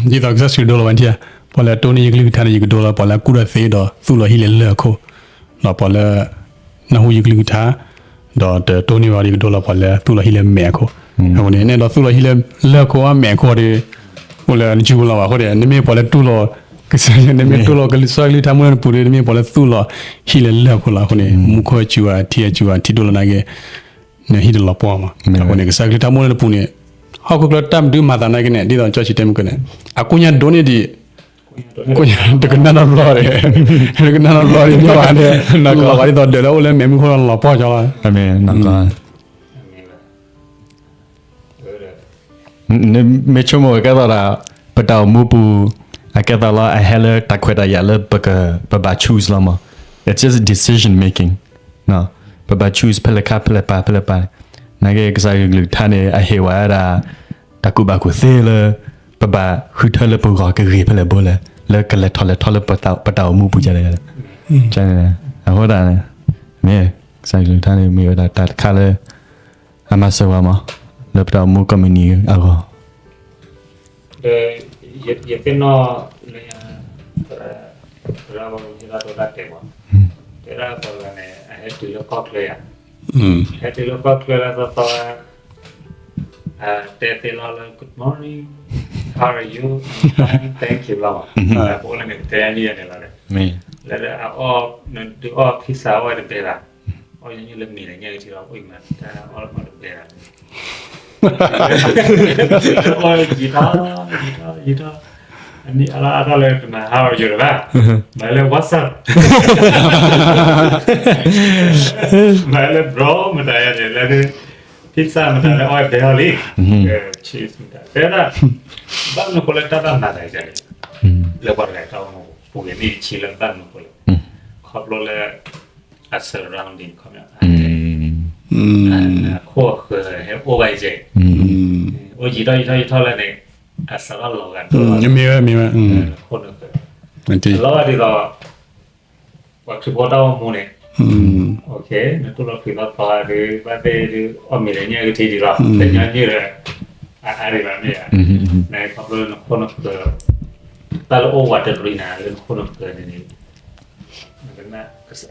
သိးကစၢ်ယ့ၣ်ၡူးဒိလီၤဝဲဒၣ်, ပှၤလၢအတိၢ်န့ၢ်ယကလုၢ်ကထါန့ၣ် ယကဒိလီၤပှၤလၢအကူၣ်ဒီးသ့ဒီးသူၣ်လီၤဟံၣ်လၢလၢၢ်အခိၣ်, ဒီးပှၤလၢ နၢ်ဟူယကလုၢ်ကထါ, ဒီးတတိၢ်န့ၢ်ဘၣ်ဒီး ယကဒိလီၤပှၤလၢသူၣ်လီၤဟံၣ်လၢမဲာ်အခိၣ်, အဃိန့ၣ် နအဲၣ်ဒိးသူၣ်လီၤဟံၣ်လၢလၢၢ်အခိၣ်အမဲာ်အခိၣ်ဒီး အိၣ်လၢနစုပူၤလီၤဘၣ်အဃိန့ၣ် နမ့ၢ်ပှၤလၢတူၢ်လိာ် ကစၢ်ယွၤ နမ့ၢ်တူၢ်လိာ်ကလုၢ်ကထါမူလၢနပူၤဒီး နမ့ၢ်ပှၤလၢသူၣ်လီၤဟံၣ်လၢလၢၢ်အခိၣ်လီၤ. အဃိန့ၣ် မူခိၣ်အစုဘၣ် ထံအစုဘၣ် ထံဒိၣ်လီၤနာ်က့ နဟံၣ်တလီၤပှီၢ်မး, အဃိန့ၣ် ကစၢ်ကလုၢ်ကထါမူလၢနပူၤန့ၣ် ဟီၣ်ခိၣ်ချၢတၢ်မနုၤမၤသးနာ်က့န့ၣ် ဒ်သိးကၠီဆံတဲမုၢ်ကန့ၣ် အကိညၣ်ဒိၣ်န့ၢ်ဒံး ကိညၣ်တကနၣ်နီတဘျီဒီး တကနၣ်နီတဘျီဒီး မ့ၢ်ဝဲန့ၣ် လီၤဂာ်ဒ်သိးဒၢးလၢအိၣ်လၢမဲာ်မုၢ်ခိၣ်လီၤပှီၢ်ကၠီလီၤ. မ့ၢ်ဆိကမိၣ်ဝဲကဲသိးဒၣ် ပတၢ်အိၣ်မူပူၤ အကဲသိးလီၤ အဟဲလၢတၢ်ခွဲးတၢ်ယာ်လၢပက ပဘၣ် choose လီၤမး, it's just decision making, ပဘၣ် choose ဖဲလဲၣ်ခါ ဖဲလဲၣ်ပၤ ဖဲလဲၣ်ပၤန့ၣ်, နာ်က့ ကစၢ်ယွၤကလုၢ်ကထါန့ၣ် အဟ့ၣ်ဝဲဒၣ် တၢ်ကူၣ်ဘၣ်ကူၣ်သ့လၢ ပဘၣ်ဃုထၢလၢပဂီၢ်ကဂ့ၤဖဲလဲၣ်ဘိလဲၣ် လၢကလဲၤထီၣ်လဲၤထီလၢပတၢ်အိၣ်မူပူၤကလဲၣ်, အဃိဒၣ် မ့ၢ် ကစၢ်ယွၤကလုၢ်ကထါန့ၣ် မ့ၢ်ဝဲဒၣ်တၢ်တခါလၢ အမၤစၢၤဝဲမး လၢပတၢ်အိၣ်မူကိးမုၢ်နံၤအဂီၢ် ဒီး ယသ့ၣ်နီၣ်လၢ သရၣ် သရၣ်ဝဲဟ့ၣ်တၢ်တိတၢ်တဲာ်ဘၣ်, တဲဒၣ်ပှၤဂၤန့ၣ် အဟဲတုၤလၢကီၢ်ချၢယၤ, ဟဲတုၤလၢကီၢ်ချၢလၢသီသီဝဲ တဲသ့လီၤလၢ good morning, How are you? Fine, thank you လီၤမး. ပအိၣ်လၢန့ၣ် ပတဲန့ၣ်ယဲန့ၣ်လီၤ. လၢအီၣ် ဒုးအီၣ် pizza အီၣ်ဝဲတဘဲဘၣ်. အီၣ်ညီနုၢ်လၢမ့ၤလၢညၣ်ကထံလီၤ အိၣ်မး တၢ်အီၣ်အီၣ်တဘဲဘၣ်. အီၣ်ယံာ်ထီၣ် ယံာ်ထီၣ် ယံာ်ထီၣ် အနံၣ်အါထီၣ်လၢတမၤ How are you လၢၤဘၣ်. မၤလၢ What's up. မၤလၢ bro မတၤယဲန့ၣ် လၢ pizza မတၤလၢအီၣ်ဘဲအီၤလံ. Cheese မတၤ တဲဒၣ် ဘၣ်မနုၤဃိလၢတၢ်ဘၣ်မၤသးဒ်န့ၣ် လၢပှၤတဂၤတၢ်အိၣ်မူပူၤ ပူၤကွံာ်နံၣ်တဆံလၢဘၣ်မနုၤဃိလဲၣ်. ခီဖျိလၢ အ surrounding ခီပညီ အခိၣ်အဃၢၤဟဲအိၣ်ဘၣ်အံၤကဲ အိၣ်ယံာ်ထီၣ်ယံာ်ထီၣ်ယံာ်ထီၣ်လၢန့ၣ် အစးထီၣ်လီၤဂာ်ဒိၣ် မ့ၢ်ဝဲ မ့ၢ်ဝဲ ခိၣ်နူာ်ဃၢၤ အလီၤဂာ်ဒ်သိး ပှၤခရံာ်ဖိတၢ်အိၣ်မူန့ၣ် နတူၢ်လိာ်ခရံာ်ဖိသီသီဒုး ဘၣ်သ့ၣ်ဒုး အီၣ်မ့ၤလၢညၣ်ကထံဒံးလီၤ တညီနုၢ်ဒီး အအါဒံးဘၣ်မ့ၢ်ဧါ. နခီဖျိလၢနခိၣ်နူာ်ဃၢၤ တၢ်လၢအိၣ်ဝးတရံးနၤလၢနခိၣ်နူာ်ဃၢၤန့ၣ်န့ၣ်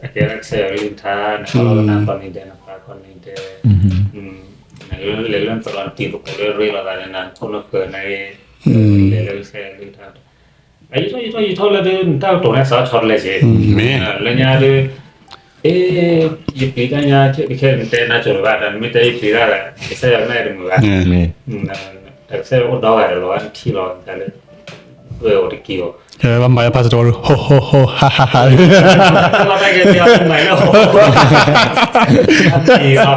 အကဲလၢကစၢ်ယွၤကလုၢ်ကထါ နကီၢ်လီၤနၤ ကိးနံၤဒဲး နပှၤကိးနံၤဒဲး လဲၤလၢနသရိာ်နတံၤသကိးလၢရ့လိာ်သးလၢနၤ နခိၣ်နူာ်ဃၢၤနၤဂ့ၤ လဲၤလၢကစၢ်ယွၤကလုၢ်ကထါ အယံာ်ထီၣ်ယံာ်ထီၣ်ယံာ်ထီၣ်လၢဒုး နတၢ်ကတိၤန့ၣ်စးထီၣ်ဆီတလဲက့ၤ လၢညါဒုး အ့ ယပျံၤတၢ်ညါခဲခဲနတဲနၤကိၤလၢၤဘၣ် တၢ်နမ့ၢ်တဲယပျံၤတၢ်ဒီး ကစၢ်ယွၤကနၣ်တမုာ်ဘၣ် တၢ်ကစၢ်ယွၤအိၣ်ဒီဂၤဒီးလီၤနထံၣ်လီၤတၢ်လၢ ဝဲအိၣ်တက့ၢ်အီၤ ဘၣ်မၤလၢ pastor ဟိဟိဟိ ဟါဟါဟါ တၢ်ကဲကဲအီၤမၤလၢ ဟိဟိ ဒ်သိး ဒ်သိး ပ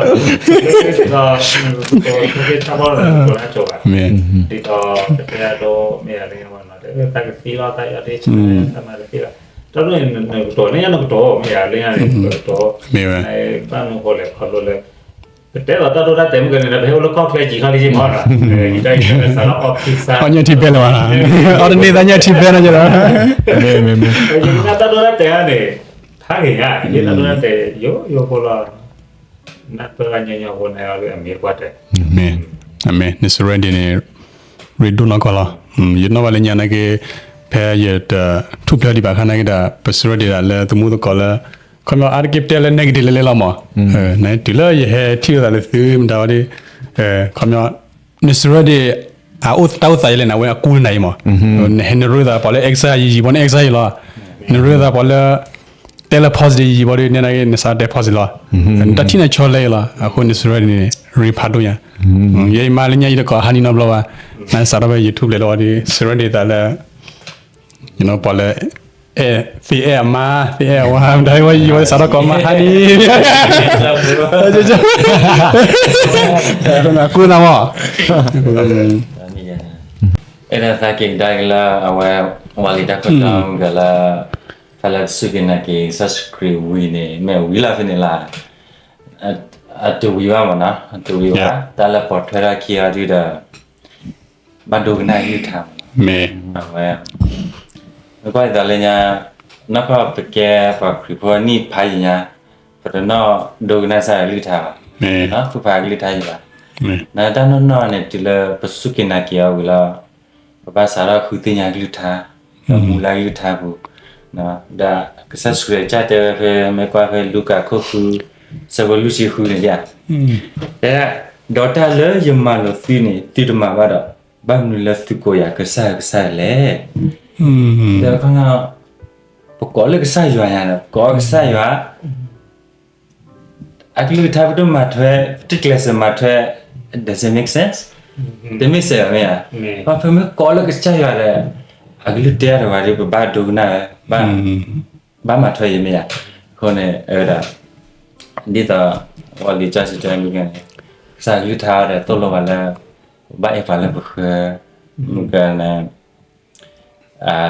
တဲအဒိမ့ၢ်အလၢမနီၤ တၢ်ကသံလီၤ တၢ်ယီၤဒ့ဆၢ တၢ်မၤတသ့လီၤ တၢ်န့ၣ် နကတိၤန့ၣ် နကတိၤမ့ၢ်ဧါ လၢညါန့ၣ် ပကတိၤ မ့ၢ်ဝဲ ဘၣ်မနုၤဃိလဲၣ် ခီဖျိလၢ ပတဲလီၤတၢ်ဒိတၢ်တဲာ်မ့ၢ်ဂ့ၤန့ၣ်ဒီး ပဟဲအိၣ်လၢကီၢ်ချၢကံၤခီလံက့ၤမနီၤ ယတၢ်အံၤစးလီၤ office အီၣ်ညၣ်ထံဖဲလၢၤဘၣ် အီၣ်တန့ၢ်သးညၣ်ထံဖဲနီၤ ယတၢ်ဒိတၢ်တဲာ်န့ၣ် ဖးဂ့ၤညါ ယတၢ်ဒိတၢ်တဲာ် ယိယိဖိလီၤ နၢ်ပၢၢ်ဘၣ်ညီညီဖိန့ၣ် အမ့ၢ်ကွၢ်တဲာ် မ့ၢ် အမ့ၢ် နစရဲဒံးန့ၣ် ရ့ဒိၣ်နီၢ်ကီၢ်လီၤ ယနီၣ်ဘၣ်လၢညါနာ်က့ ဖဲယတထူၣ်ဖျဲးဒံးဘၣ်ခါနာ်က့ဒီး ပစရဲဒံးဒၣ်လၢသမူသကိးလၢ ခီပညီအါတက့ၢ်ပတဲလၢ negative လဲၤလဲၤလီၤမး တုၤလၢယဟဲထံၣ်လိာ်သးလၢသုမတၤဝဲဒၣ် ခီပညီ နစရဲဒံး အအိၣ်တၢ်အိၣ်သးယလဲၣ်နဝဲအကူနၤအံၤမး နဟဲနရ့သးပှၤလၢ exercise ယံာ်ယံာ်ဘီန့ၣ် exercise ယံာ်လီၤ နရ့သးပှၤလၢ တဲလၢ positive ယံာ်ယံာ်ဘီဒီး နဲနာ်က့ နစးတဲ positive လီၤ နတၢ်ထံၣ်န့ၣ်ဆီလဲလီၤ အဃိနစရဲဒံးန့ၣ် ရ့ဖးဒိၣ်ညါ ယဲယမါလၢညါယတကိးဟါနံၤနီတဘျီဘၣ် နစးထီၣ်ဖဲ YouTube လဲၤလီၤဝဲဒီး စရဲဒံးသးလၢ ပှၤလၢ အဲၣ် သ့အဲၣ်အမါ သ့အဲၣ်အဝၤ မတၤဝဲယံၤဝဲစးထီၣ်ကိးမါဟါနံၤ ကူနၤမး အဲၣ်ဒိးသးက့ၤကဒါက့ၤလၢအဝဲ ဝၤလံၤတၢ်ခိၣ်တီမုၢ်ကလၢ တၢ်လၢပစူၢ်က့ၤနာ်က့ၤကစၢ်ယ့ၣ်ၡူးခရံာ်ဝံၤန့ၣ် မ့ၢ်ဝံၤလီၤဖဲန့ၣ်လီၤ အတဝံၤဘၣ်မ့ၢ်နီၤ အတဝံၤဘၣ် တၢ်လၢပိာ်ထွဲထီၣ်ခံအီၤဒုဒီး ဘၣ်ဒိကနၣ်ကလုၢ်ကထါမ့ၢ်နီၤ အဝဲ မ့ၢ်ကွၢ်ဒ်သိးလၢညါ နီၢ်ကီၢ်ပကဲပှၤခရံာ်ဖိနံၣ်ဖးယံာ်ညါ ပတနီၣ်ဒိကနၣ်ကစၢ်ယွၤကလုၢ်ကထါဘၣ် နီၢ်ဖုဖးကလုၢ်ကထါယံာ်ဘၣ် နတၢ်နီၢ်နီၢ်န့ၣ် တုၤလၢပစူၢ်က့ၤနာ်က့ၤအီၤဝံၤလီၤ ပဘၣ်စးထီၣ်ဃုသ့ၣ်ညါကလုၢ်ကထါ ဒီးမူလၢကလုၢ်ကထါပူၤ ဒီးကစၢ်ယ့ၣ်ၡူးခရံာ်ကစၢ်တဲဝဲဖဲ မ့ၢ်ကွၢ်ဖဲလူၤကၣ်ခိၣ်ဃု ဆၢဖိလွံၢ်ဆံဃုန့ၣ်ဧါ တဲ ဒီးတၢ်လၢယမၤလိာ်သုန့ၣ် သုတမၤဘၣ်ဒီး ဘၣ်မနုၤလၢသုကိးယၤ ကစၢ်ဧၢ ကစၢ်ဧၢလဲၣ် ဒီးခီ ပကိးလၢကစၢ်ယွၤယၤဒီး ပကိးကစၢ်ယွၤ အကလုၢ်ကထါပတမၤထွဲ ပတကျဲးစၢးမၤထွဲ does it make sense? တ make sense ဘၣ်မ့ၢ်ဧါ ပဖဲမ့ၢ်ကိးလၢကစၢ်ယွၤဒီး အကလုၢ်တဲအါတဂၤဒီး ပဘၣ်ဒိကနၣ်ဝဲ ဘၣ်မၤထွဲအံၤမ့ၢ်ဧါ အဃိန့ၣ် အဝဲဒၣ် ဒ်သိး ဝံၤလံာ်စီဆှံတဲမ့ၢ်ဂ့ၤန့ၣ် ကစၢ်ကလုၢ်ကထါဒီးသိၣ်လိပှၤလၢ ပဘၣ်အဲၣ်ပှၤလၢပဃၢၤ မ့ၢ်ကန့ၣ်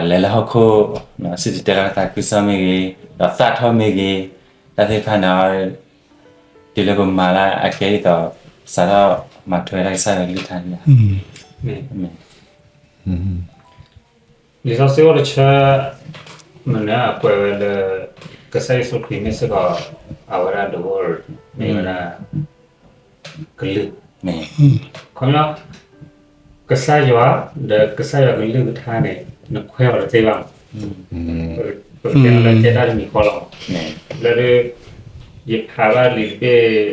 လဲၤလၢဟီၣ်ခိၣ် စံၣ်တဲၤတဲလီၤသးခုကစီၣ်မ့ၢ်ဂ့ၤ ဒီးသးထီၣ်မ့ၢ်ဂ့ၤ တၢ်သ့ၣ်တဖၣ်န့ၣ် တုၤလၢပမၤလၢအကဲဒ်သိး စးထီၣ်မၤထွဲဒၣ်ကစၢ်ယွၤကလုၢ်ကထါန့ၣ် လံာ်စီဆှံအိၣ်တဆၢ မနုၤအကွဲးဝဲလၢ ကစၢ်ယ့ၣ်ၡူးခရံာ်မ့ၢ်စ့ၢ်ကီး အဝဲဒၣ်ဒိၣ် မ့ၢ်ဝဲဒၣ် ကလုၢ် ခီ ကစၢ်ယွၤ ဒီးကစၢ်ယွၤကလုၢ်ကထါန့ၣ် နခွဲးအီၤတသ့ဘၣ်မး ပကတဲလၢကဲတၢ်တမံၤဃီလီၤမး လၢဒ် ယဖးဘၣ်လံာ်တဘ့ၣ်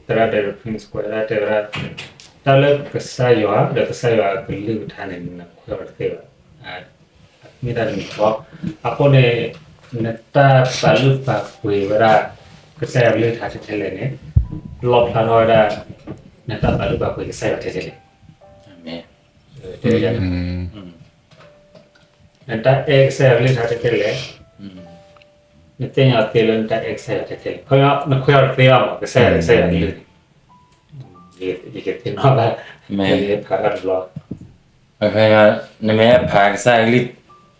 သရၣ်တဲ Prince ကွဲးဒၣ်တဲဝဲဒၣ် တၢ်လၢကစၢ်ယွၤဒီးကစၢ်ယွၤအကလုၢ်ကထါန့ၣ် နခွဲးအီၤတသ့ဘၣ်. မ့ၢ်တၢ်တမံၤဃီ, အဃိန့ၣ် နတၢ်ပာ်လုၢ်ပာ်ပှ့ၤဝဲဒၣ် ကစၢ်ယွၤကလုၢ်ကထါထဲထဲလဲၣ်န့ၣ် လီၣ်ဖျါထီၣ်ဝဲဒၣ် နတၢ်ပာ်လုၢ်ပာ်ပှ့ၤကစၢ်ယွၤထဲထဲလဲၣ်. တဲဝဲဒၣ် နတၢ်အဲၣ်ကစၢ်ယွၤကလုၢ်ကထါထဲထဲလဲၣ်, နသ့ၣ်ညါသ့လၢနတၢ်အဲၣ်ကစၢ်ယွၤထဲထဲလဲၣ်. ခီပညီ နခွဲးအီၤတသ့ဘၣ်မး ကစၢ်ယွၤ ကစၢ်ယွၤကလုၢ်န့ၣ် ယကသ့ၣ်နီၣ်ဘၣ်, မ့ၢ်ဖးတဘျီ, နမ့ၢ်ဖးကစၢ်ယွၤကလုၢ်က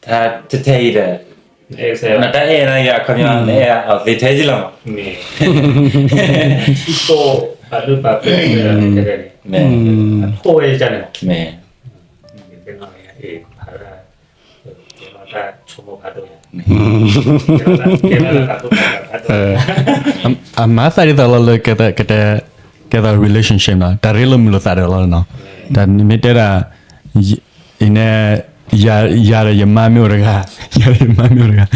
ထါထဲထဲအံၤဒီး နတၢ်အဲၣ်န့ၣ် အခီပညီ နအဲၣ်အီၤသ့ထဲလီၤမး. မ့ၢ် ထံသိၣ်ပာ်လုၢ်ပာ်ပှ့ၤ ထဲထဲန့ၣ် အခိၣ်ဝဲန့ၣ် မ့ၢ် အမၤသးဒ်သိးလီၤလၢ ကဲသိး relationship နီၤ, တၢ် relationship တၢ်ရ့လိာ်မုာ်လိာ်သးဒီးလီၤနီၤ, တၢ်မ့ၢ်တဲဒၣ် အံၤန့ၣ် ယၤဒီးယမါမ့ၢ်အိၣ်တဂၤ, ယၤဒီးယမါမ့ၢ်အိၣ်တဂၤ,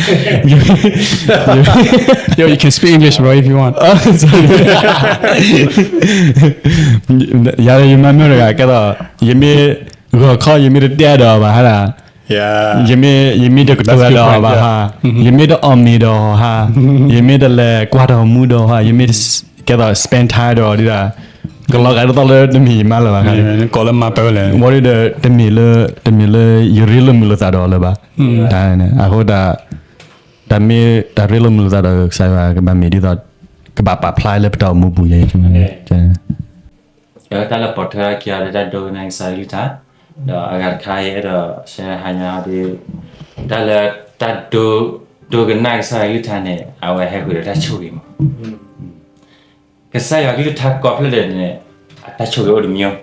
Yo, you can speak English, bro, if you want. ယၤဒီးယမါမ့ၢ်အိၣ်တဂၤ ကဲသိး ယမ့ၢ်ဂီၤခီ ယမ့ၢ်တတဲဒီးဘၣ်ဟါဒၣ် ယမ့ၢ်တကတိၤဒီးဘၣ်ဟါ, ယမ့ၢ်တအီၣ်မ့ၤဒီးဟါ, ယမ့ၢ်တလဲၤကွၢ်တၢ်မူဒီးဟါ, ယမ့ၢ်ကဲသိး spend time ဒီးဒ်ဒၣ် ကလီၤဂာ်ဒ်သိးလၢတမ့ၢ်ယမါလၢၤဘၣ်ခါ, ဝံၤဒီး တမ့ၢ်လၢ တမ့ၢ်လၢယရ့လိာ်မုာ်လိာ်သးဒီးလၢၤဘၣ်, အဃိ တၢ်မ့ၢ်တၢ်ရ့လိာ်မုာ်လိာ်သးဒီးကစၢ်ယွၤ ကဘၣ်မ့ၢ်ဒ်သိး ကဘၣ်ပာ်ဖျါလၢပတၢ်အိၣ်မူပူၤယဲ, တၢ်လၢပီၣ်ထွဲထီၣ်ခံဂၤလၢတၢ်ဒိကနၣ်ကစၢ်ယွၤကလုၢ်ကထါ, ဒီးအဂၤတခါယအဲၣ်ဒိးရှဲဟါညါဒီး တၢ်လၢတၢ်ဒိ ဒိကနၣ်ကစၢ်ယွၤကလုၢ်ကထါန့ၣ် အဝဲဟဲဃုာ်ဒီးတၢ်ဆိၣ်ဂ့ၤမး ကစၢ်ယွၤကလုၢ်ကထါကိးဖျၢၣ်ဒဲးန့ၣ် အတၢ်ဆိၣ်ဂ့ၤအိၣ်တမံၤ,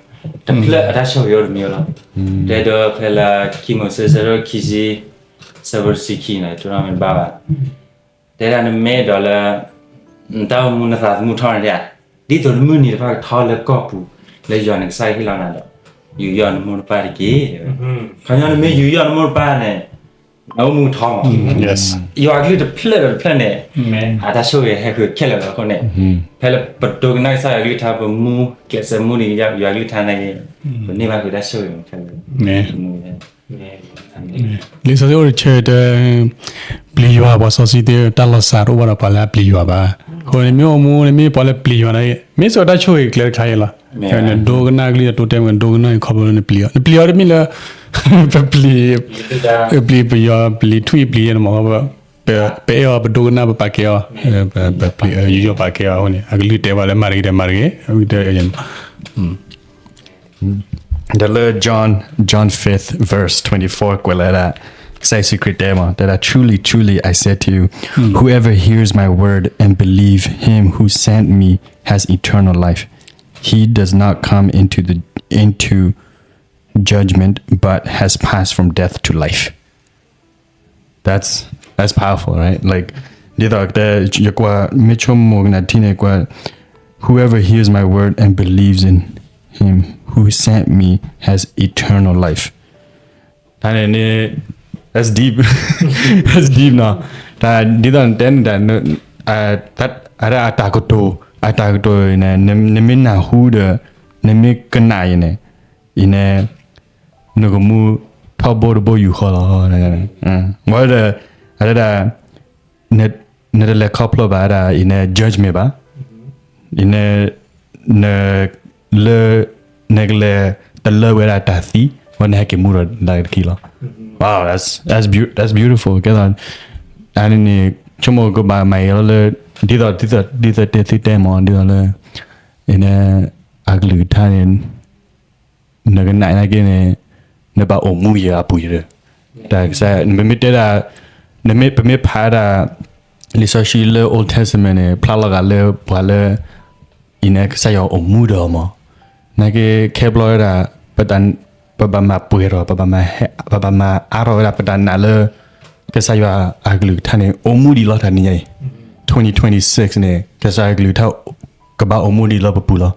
တဖျၢၣ်အတၢ်ဆိၣ်ဂ့ၤအိၣ်တမံၤလီၤ. တဲဒိဖဲလၢခံမိၤၡ့ ဆၢဒိၣ်ခံဆံ ဆၢဖိတဆံခံန့ၣ် တိၢ်နီၣ်မ့ၢ်တဘၣ်ဘၣ်, တဲဒၣ်နမ့ၢ်အဲၣ်ဒိးလၢ နတၢ်အိၣ်မူနသးသမူထီန့ၣ်ဒၣ်, ဒ်သိးနမုၢ်နံၤတဖၣ်ကထီလၢကီၢ်ပူၤ လၢယွၤနကစၢ်ဟ့ၣ်လီၤနၤဒီး ယူးယီၣ်နမိၢ်နပၢ်တက့ၢ်. ခီဖျိနမ့ၢ်ယူးယီၣ်နမိၢ်နပၢ်န့ၣ် နအိၣ်မူကထီမး. ယွၤကလုၢ်တဖျၢၣ်ဒီးတဖျၢၣ်န့ၣ် အတၢ်ဆိၣ်ဂ့ၤဟဲဃုာ်ခဲလၢာ်လီၤ. အဃိန့ၣ် ဖဲလၢပဒိကနၣ်ကစၢ်ယွၤကလုၢ်ကထါ ပမူကျဲးစၢးမူဒံးယွၤကလုၢ်ကထါန့ၣ် ပန့ၢ်ဘၣ်ဃုာ်တၢ်ဆိၣ်ဂ့ၤခဲလၢာ်. လံာ်စီဆှံအိၣ်တဆၢတဲ ပျံၤယွၤ ပှၤစီဆှံတဲ တၢ်လီၤစၢ်တအိၣ်ဘၣ်ဒီးပှၤလၢအပျံၤယွၤဘၣ်. အဃိန့ၣ် မ့ၢ်အိၣ်မူန့ၣ် မ့ၢ်ပှၤလၢပျံၤယွၤန့ၣ် မ့ၢ်စိာ်တၢ်ဆိၣ်ဂ့ၤကျဲတခါအံၤလီၤ. နဒိကနၣ်ကလုၢ်ဒီးတိတဲမ့ၢ် ဒိကနၣ်အံၤခီဖျိလၢနပျံၤအီၤ, နပျံၤအီၤတမ့ၢ်လၢ ပပျံၤ ပပျံၤပယီၤပျံၤထွံၣ်ပျံၤယဲၢ်န့ၣ်မ့ၢ် ပအဲၣ်အီၤ ပဒိကနၣ် ပပာ်ကဲအီၤ, ပပျံၤယူးယီၣ်ပာ်ကဲအီၤအဃိန့ၣ် အကလုၢ်တဲပှၤလၢမၤတဂ့ၤဒီးမၤတဂ့ၤ, ဝံတဲ ဒီးလၢ John, John fifth verse twenty-four ကွဲးလၢဒၣ် ကစၢ်ယ့ၣ်ၡူးခရံာ်တဲမး တဲဒၣ် Truly, truly, I say to you, whoever hears my word and believe him who sent me has eternal life. He does not come into the, into judgment, but has passed from death to life. That's that's powerful, right? Like, ဒ်သိးတဲ ယကွၢ် မ့ၢ်ဆိကမိၣ်ကနၣ်ထံန့ၣ်ကွၢ် whoever hears my word and believes in him who sent me has eternal life. တၢ်န့ၣ်န့ၣ် that's deep, that's deep နီၤ. တၢ်ဒ်သိးတဲန့ၣ် အတၢ်ကတိၤ အတၢ်ကတိၤန့ၣ် နမ့ၢ်နၢ်ဟူဒီး နမ့ၢ်ကနၣ်အံၤန့ၣ် အံၤန့ၣ် နကမူထီဘိတဘိယူၢ်ဃီလီၤ. မ့ၢ်ဒီး အဝဲဒၣ် နတလဲၤခီဖျိဘၣ်ဝဲဒၣ် အံၤန့ၣ် judgment ဘၣ်. အံၤန့ၣ် န လၢ နကလဲၤတလၢဝဲဒၣ်တၢ်သံ ဝဲနဟဲက့ၤမူဒီးတၢ်တက့ၢ်လီၤ. Wow, that's, that's beau-, that's beautiful. ကဲသိး အန့ၣ်န့ၣ် ဆိကမိၣ်ကဘၣ်မၤအံၤလီၤလၢ ဒ်သိး ဒ်သိး ဒ်သိးတဲသုတဲမး ဒ်သိးလၢ အံၤန့ၣ် အကလုၢ်ကထါန့ၣ် နကနၣ်နာ်က့န့ၣ် နဘၣ်အိၣ်မူယံၤအပူၤယံၤဒီး တၢ်ကစၢ် ပမ့ၢ်တဲဒၣ် နမ့ၢ် ပမ့ၢ်ဖးဒၣ် လံာ်စီဆှံလၢ Old Testament န့ၣ် ဖျါလီၤဂာ်လၢပှၤလၢ အံၤန့ၣ် ကစၢ်ယွၤအိၣ်မူဒီးမး နာ်က့ခဲဘျီဝဲဒၣ် ပတၢ် ပဘၣ်မၤပှဲၤထီၣ် ပဘၣ်မၤဟဲ ပဘၣ်မၤအါထီၣ်ဝဲဒၣ် ပတၢ်နာ်လၢ ကစၢ်ယွၤအကလုၢ်ကထါန့ၣ် အိၣ်မူဒံးလီၤတၢ်နံၤညါအံၤ twenty twenty-six န့ၣ် ကစၢ်ယွၤအကလုၢ်ကထါ ကဘၣ်အိၣ်မူဒံးလီၤပပူၤလီၤ.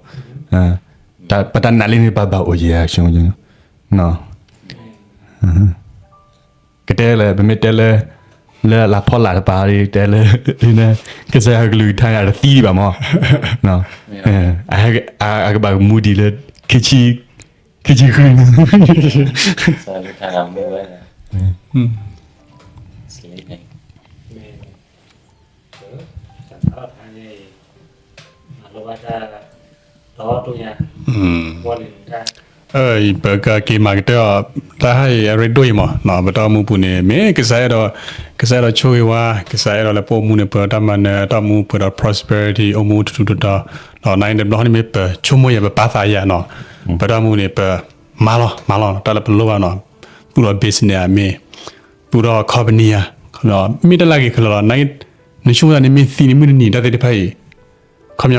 တၢ် ပတၢ်နာ်လံန့ၣ် ဘၣ်ဘၣ်အိၣ်ယံၤဧါ ဆိကမိၣ် ကတဲလၢ ပမ့ၢ်တဲလၢ လၢအလၤဖီလာ်တပၤ တဲလၢ ကစၢ်ယွၤကလုၢ်ကထါန့ၣ် အတသံဒံးဘၣ်မး အကဘၣ်မူဒံးလၢ ခံဆံ, ခံဆံဃုန့ၣ် ပကက့ၤမၤကတၢၢ်အီၤ တၢ်ဟါအံၤအရ့ဒိၣ်အံၤမး ပတၢ်အိၣ်မူပူၤန့ၣ် မ့ၢ်ကစၢ်အဲၣ်ဒိး, ကစၢ်အဲၣ်ဒိးဆိၣ်ဂ့ၤဝဲ, ကစၢ်အဲၣ်ဒိးလၢပအိၣ်မူန့ၣ် ပှဲၤဒီးတၢ်မၤနၢၤ, တၢ်အိၣ်မူပှဲၤဒီး prosperity, အိၣ်မူထူထူတီတီ, ဒီးနတဘျီန့ၣ်မ့ၢ်ပဆိကမိၣ်ယၤ ပပာ်သးယၤနီၤ, ပတၢ်အိၣ်မူန့ၣ် ပမၤလီၤ မၤလီၤ တၢ်လၢပလိၣ်ဘၣ်နီၤ, သူၣ်ထီၣ် business ဧါ မ့ၢ်သူၣ်ထီၣ် company ဧါ, မ့ၢ်တၢ်လၢအဂ့ၤခဲလၢာ်လီၤ. နဆိကမိၣ်သးန့ၣ် မ့ၢ်သံန့ၣ် မုၢ်တနံၤ တၢ်သ့ၣ်တဖၣ်အံၤ ခီပညီ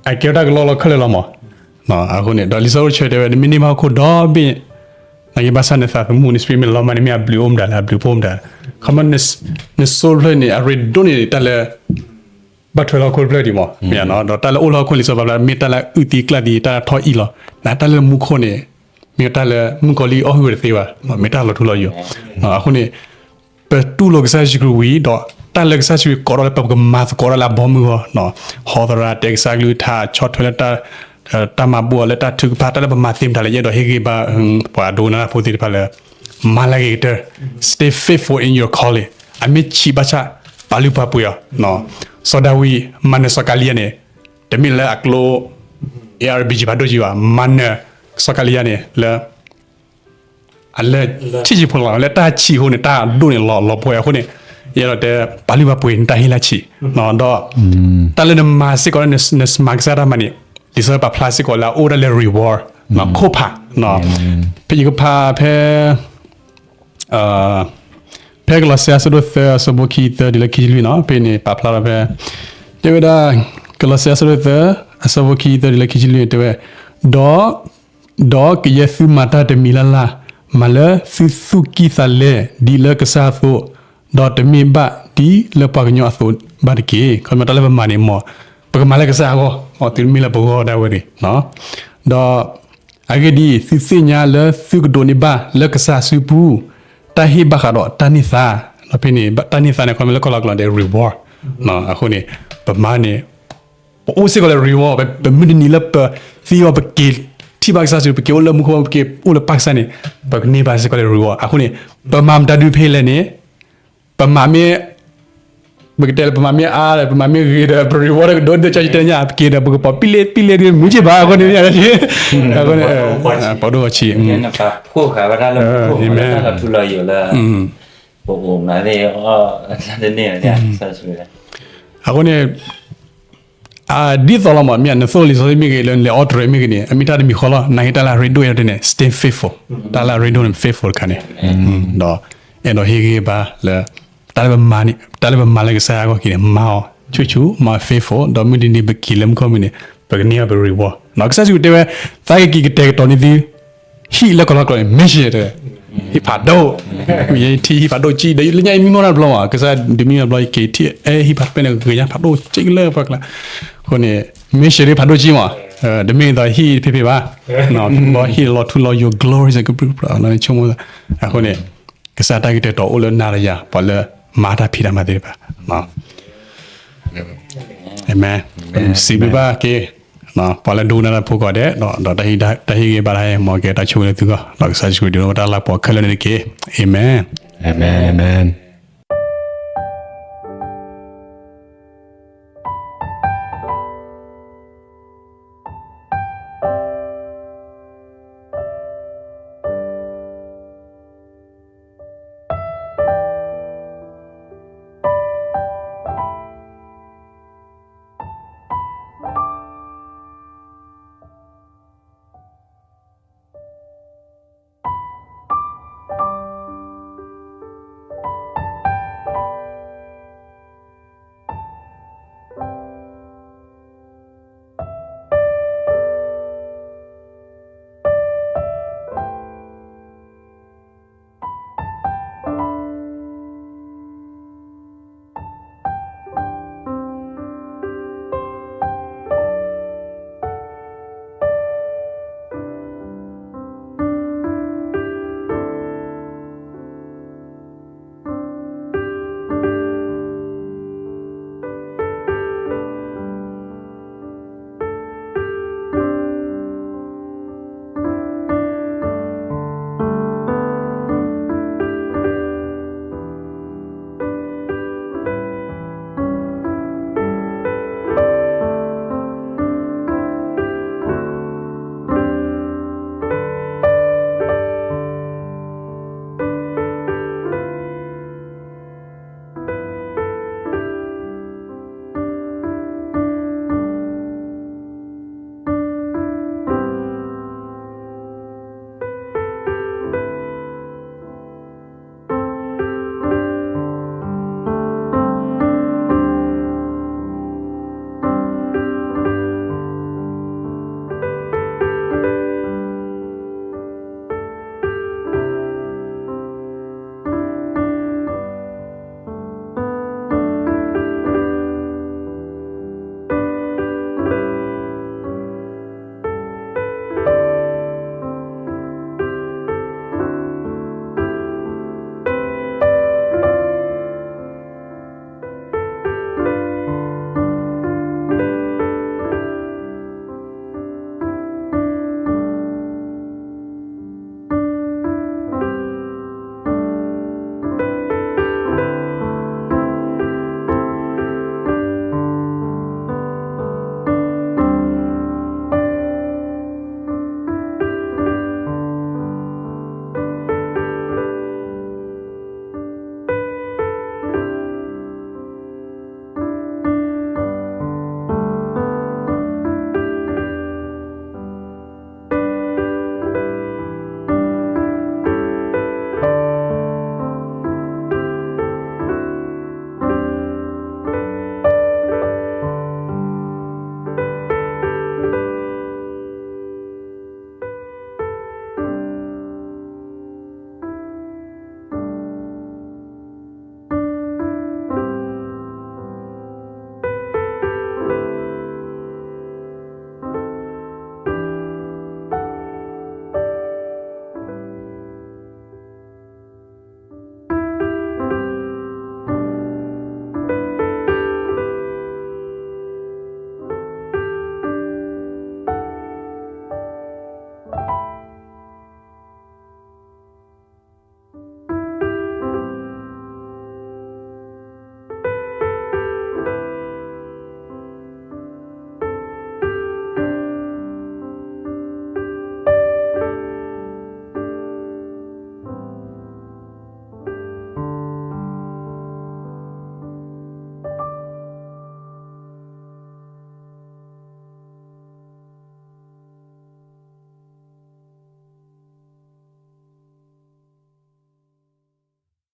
အကဲဝဲတၢ်ကလီလီၤခဲလၢာ်လီၤမး. အဃိန့ၣ် ဒီးလံာ်စီဆှံတဲဝဲ နမ့ၢ်န့ၢ်ဘၣ်ဟီၣ်ခိၣ်ဒီဘ့ၣ်, နာ်က့ဘၣ်ဆၣ်နသးသမူန့ၣ် စပံးမ့ၢ်လီၤမးန့ၣ် မ့ၢ်အဘျုးအိၣ်မတၤလဲၣ် အဘျုးဖှိၣ်မတၤလဲၣ်. ခီပညီ နစိတဖျၢၣ်န့ၣ် အရ့ဒိၣ်န့ၢ်တၢ်လၢ ဘၣ်ထွဲလီၤဟီၣ်ခိၣ်တဖျၢၣ်ဒံးမး မ့ၢ်နီၤ, ဒီးတၢ်လၢအိၣ်လၢဟီၣ်ခိၣ်လံာ်စီဆှံပာ်ဖျါ မ့ၢ်တၢ်လၢအအုၣ်သံအကျၣ်သံတၢ်ထီၣ်အံၣ်လီၤ. နတၢ်လၢမူခိၣ်န့ၣ် မ့ၢ်တၢ်လၢမုၣ်ကီၤလံၢ်အီၣ်ဟုၣ်ဝဲတသ့ဘၣ်, မ့ၢ်တၢ်လီၤထူလီၤယိာ်. အဃိန့ၣ် ပတူၢ်လိာ်ကစၢ်ယ့ၣ်ၡူးခရံာ်ဝံၤ ဒီးတၢ်လၢကစၢ်ယ့ၣ်ၡူးခရံာ်ကိးထီၣ်လၢ ပကမၤသကိးတၢ်လၢအဘီမုၢ်အဂီၢ်, ဟီသရၣ်တဲကစၢ်ကလုၢ်ကထါ ဆီၣ်ထွဲလၢ တၢ်မၤဘူၣ်အီၤလၢတၢ်ထုကဖၣ် တၢ်လၢပမၤသ့မတၤလဲၣ် ယအဲၣ်ဒိးဟ့ၣ်ဂံၢ်ဘါ ပှၤဒိကနၣ်တၢ်ဖိသ့ၣ်တဖၣ်လၢ မၤလၢအဂ့ၤကတၢၢ်, stay faithful in your calling, အမ့ၢ်ဆံးဘၣ်ဆၣ် ပာ်လုၢ်ပာ်ပှ့ၤအီၤ. စီၤဒၤဝံး မၤနၢၤစီၤကၤလံယၤန့ၣ် တမ့ၢ်လၢအကျိ A R B G ဖးဒိၣ်ကံဘၣ်, မၤနၢၤစီၤကၤလံယၤန့ၣ်လၢ အလၢ ထံၣ်ဆံးဖိလီၤ လၢတၢ်ဆံးအဃိန့ၣ် တၢ်ဒိၣ်န့ၣ်လီၤ လီၤပှီၢ်အဃိန့ၣ် ယအဲၣ်ဒိးတဲ ပာ်လုၢ်ပာ်ပှ့ၤနတၢ်ဟ့ၣ်လၢဆံး, ဒီး တၢ်လၢနမၤစ့ၢ်ကီးလၢ နမၤကစၢ်တၢ်မၤန့ၣ် လံာ်စီဆှံပာ်ဖျါစ့ၢ်ကီးလၢအအိၣ်ဒၣ်လၢ reward ခိၣ်ဖး, ဖဲယကဖးဖဲ ဖဲကလီးစဲအဆၢဒိၣ်သၢ အဆၢဖိခံသၢတုၤလၢခံဆံလွံၢ်နီၤ, ဖဲန့ၣ်ပာ်ဖျါထီၣ်ဖဲ တဲဝဲဒၣ် ကလီးစဲအဆၢဒိၣ်သၢ အဆၢဖိခံသၢတုၤလၢခံဆံလွံၢ်န့ၣ် တဲဝဲ, ဒီး ဒီးကယဲၢ်သုမၤတၢ်တမံၤလၢ်လၢ်, မၤလၢသုသူၣ်ကံၢ်သးလဲ ဒ်လၢကစၢ်အသိး, ဒီးတမ့ၢ်ဘၣ်ဒ်လၢပှၤကညီအသိးဘၣ်တက့ၢ်. ခီပညီတၢ်လၢပမၤန့ၣ်မ့ၢ် ပကမၤလၢကစၢ်အဂီၢ်, မ့ၢ်သုတမ့ၢ်လၢပဂီၢ်ဒၣ်ဝဲန့ၣ်, ဒီး အဂ့ၢ်ဒ်အံၤ, သုသ့ၣ်ညါလၢသုကဒိးန့ၢ်ဘၣ်လၢကစၢ်အစုပူၤ တၢ်ဟ့ၣ်ဘၣ်ဃးဒီးတၢ်န့ၢ်သါ, ဒီးဖဲန့ၣ် တၢ်န့ၢ်သါန့ၣ် ခီမ့ၢ်လၢကီၢ်လီၤကျိာ်န့ၣ် reward, အဃိန့ၣ် ပမၤန့ၣ် ပအိၣ်စ့ၢ်ကီးလၢ reward, ပမုၢ်တနံၤလၢပသံအီၤ ပက့ၤထံၣ်ဘၣ်ကစၢ်ယ့ၣ်ၡူး, ပက့ၤအိၣ်လၢမူခိၣ်, ပက့ၤအိၣ်လၢပၢ်ကစၢ်န့ၣ် ပကန့ၢ်ဘၣ်စ့ၢ်ကီးလၢ reward. အဃိန့ၣ် ပမၤမတၤဒုးဖဲလဲၣ်န့ၣ် ပမၤမ့ၢ် ပကတဲလၢပမၤမ့ၢ်အါဒီး ပမၤမ့ၢ်ဂ့ၤဒီး ပ reward ကဒိၣ်ဒိၣ်ကၠီကတဲညါ ပက့ၤဒီး ပကပိာ်ပံလ့ပံလ့ဒ်မုၢ်က့ဘၣ် အဃိန့ၣ် ပှၤဒိၣ်အီၤဆံး, ပအိၣ်မးလၢ အဃိန့ၣ် ဒ်သိးလီၤမး မ့ၢ်နသိၣ်လံာ်စီဆှံမ့ၢ်ဂ့ၤ လၢနလဲၤအီၣ်တြဲၤမ့ၢ်ဂ့ၤန့ၣ် အမ့ၢ်တၢ်တမံၤဃီလီၤ. နာ်က့တၢ်လၢအရ့ဒိၣ်အံၤန့ၣ် stay faithful, တၢ်လၢအရ့ဒိၣ်န့ၣ် faithful တခါန့ၣ်, ဒီးအဲၣ်ဒိးဟ့ၣ်ဂံၢ်ဘါလၢ တၢ်လၢပမၤလၢကစၢ်ယွၤအဂီၢ်က့ၤန့ၣ် မၤအီၤ ဆူၣ်ဆူၣ် မၤ faithful ဒီးမုၢ်တနံၤပက့ၤလၢမူခိၣ်မ့ၢ်န့ၣ် ပကန့ၢ်အီၤပ reward နီၤ. ကစၢ်ယ့ၣ်ၡူးတဲဝဲ သးကက့ၤကတဲာ်ကတီၤန့ၢ်သု ဟံၣ်လၢကီၢ်လီၤကျိာ်န့ၣ် မ့ၢ်ရှဲတဲဝဲ ဟံၣ်ဖးဒိၣ်, ယထံၣ်ဟံၣ်ဖးဒိၣ်ကံ ဒီးလၢညါအံၤမံမီၢ်တၢ်တဘျီမး ကစၢ်ဒုးမံမီၢ်တဘျီ ယက့ၤထံၣ်အဲဟံၣ်ဖးဒိၣ်ပဲန့ၣ် ဂ့ၤညါဖးဒိၣ်ကံလၢပှၤကျါ, အဃိန့ၣ် မ့ၢ်ရှဲဒ်ဖးဒိၣ်ကံမး, တမ့ၢ်ဒ်သိးဟံၣ်တဖဲဖဲဘၣ်, ဘီဟံၣ်လီၤထူလီၤယိာ် glory ဆိကမိၣ်, အဃိန့ၣ် ကစၢ်တၢ်ဂ့ၤတဲာ်တီၤအိၣ်လၢနၤဒီးယၤ ပှၤလၢမၤတၢ်ဖံးတၢ်မၤသ့ၣ်တဖၣ် အၤမ့ၣ်, စံးဘျုးဘၣ်က့ၤ ပှၤလၢဒိကနၣ်တၢ်ဖိကိးဂၤဒဲး ဒီးတၢ်ဟ့ၣ်ဂံၢ်ဘါတၢ်ဟဲ မ်ကဲတၢ်ဆိၣ်ဂ့ၤလၢသုဂီၢ် ဒီးကစၢ်ယ့ၣ်ၡူးခရံာ်ဒုးအိၣ်တၢ်လၤကပီၤခဲလၢာ်န့ၣ်တက့ၢ်. အၤမ့ၣ်, အၤမ့ၣ်, အၤမ့ၣ်.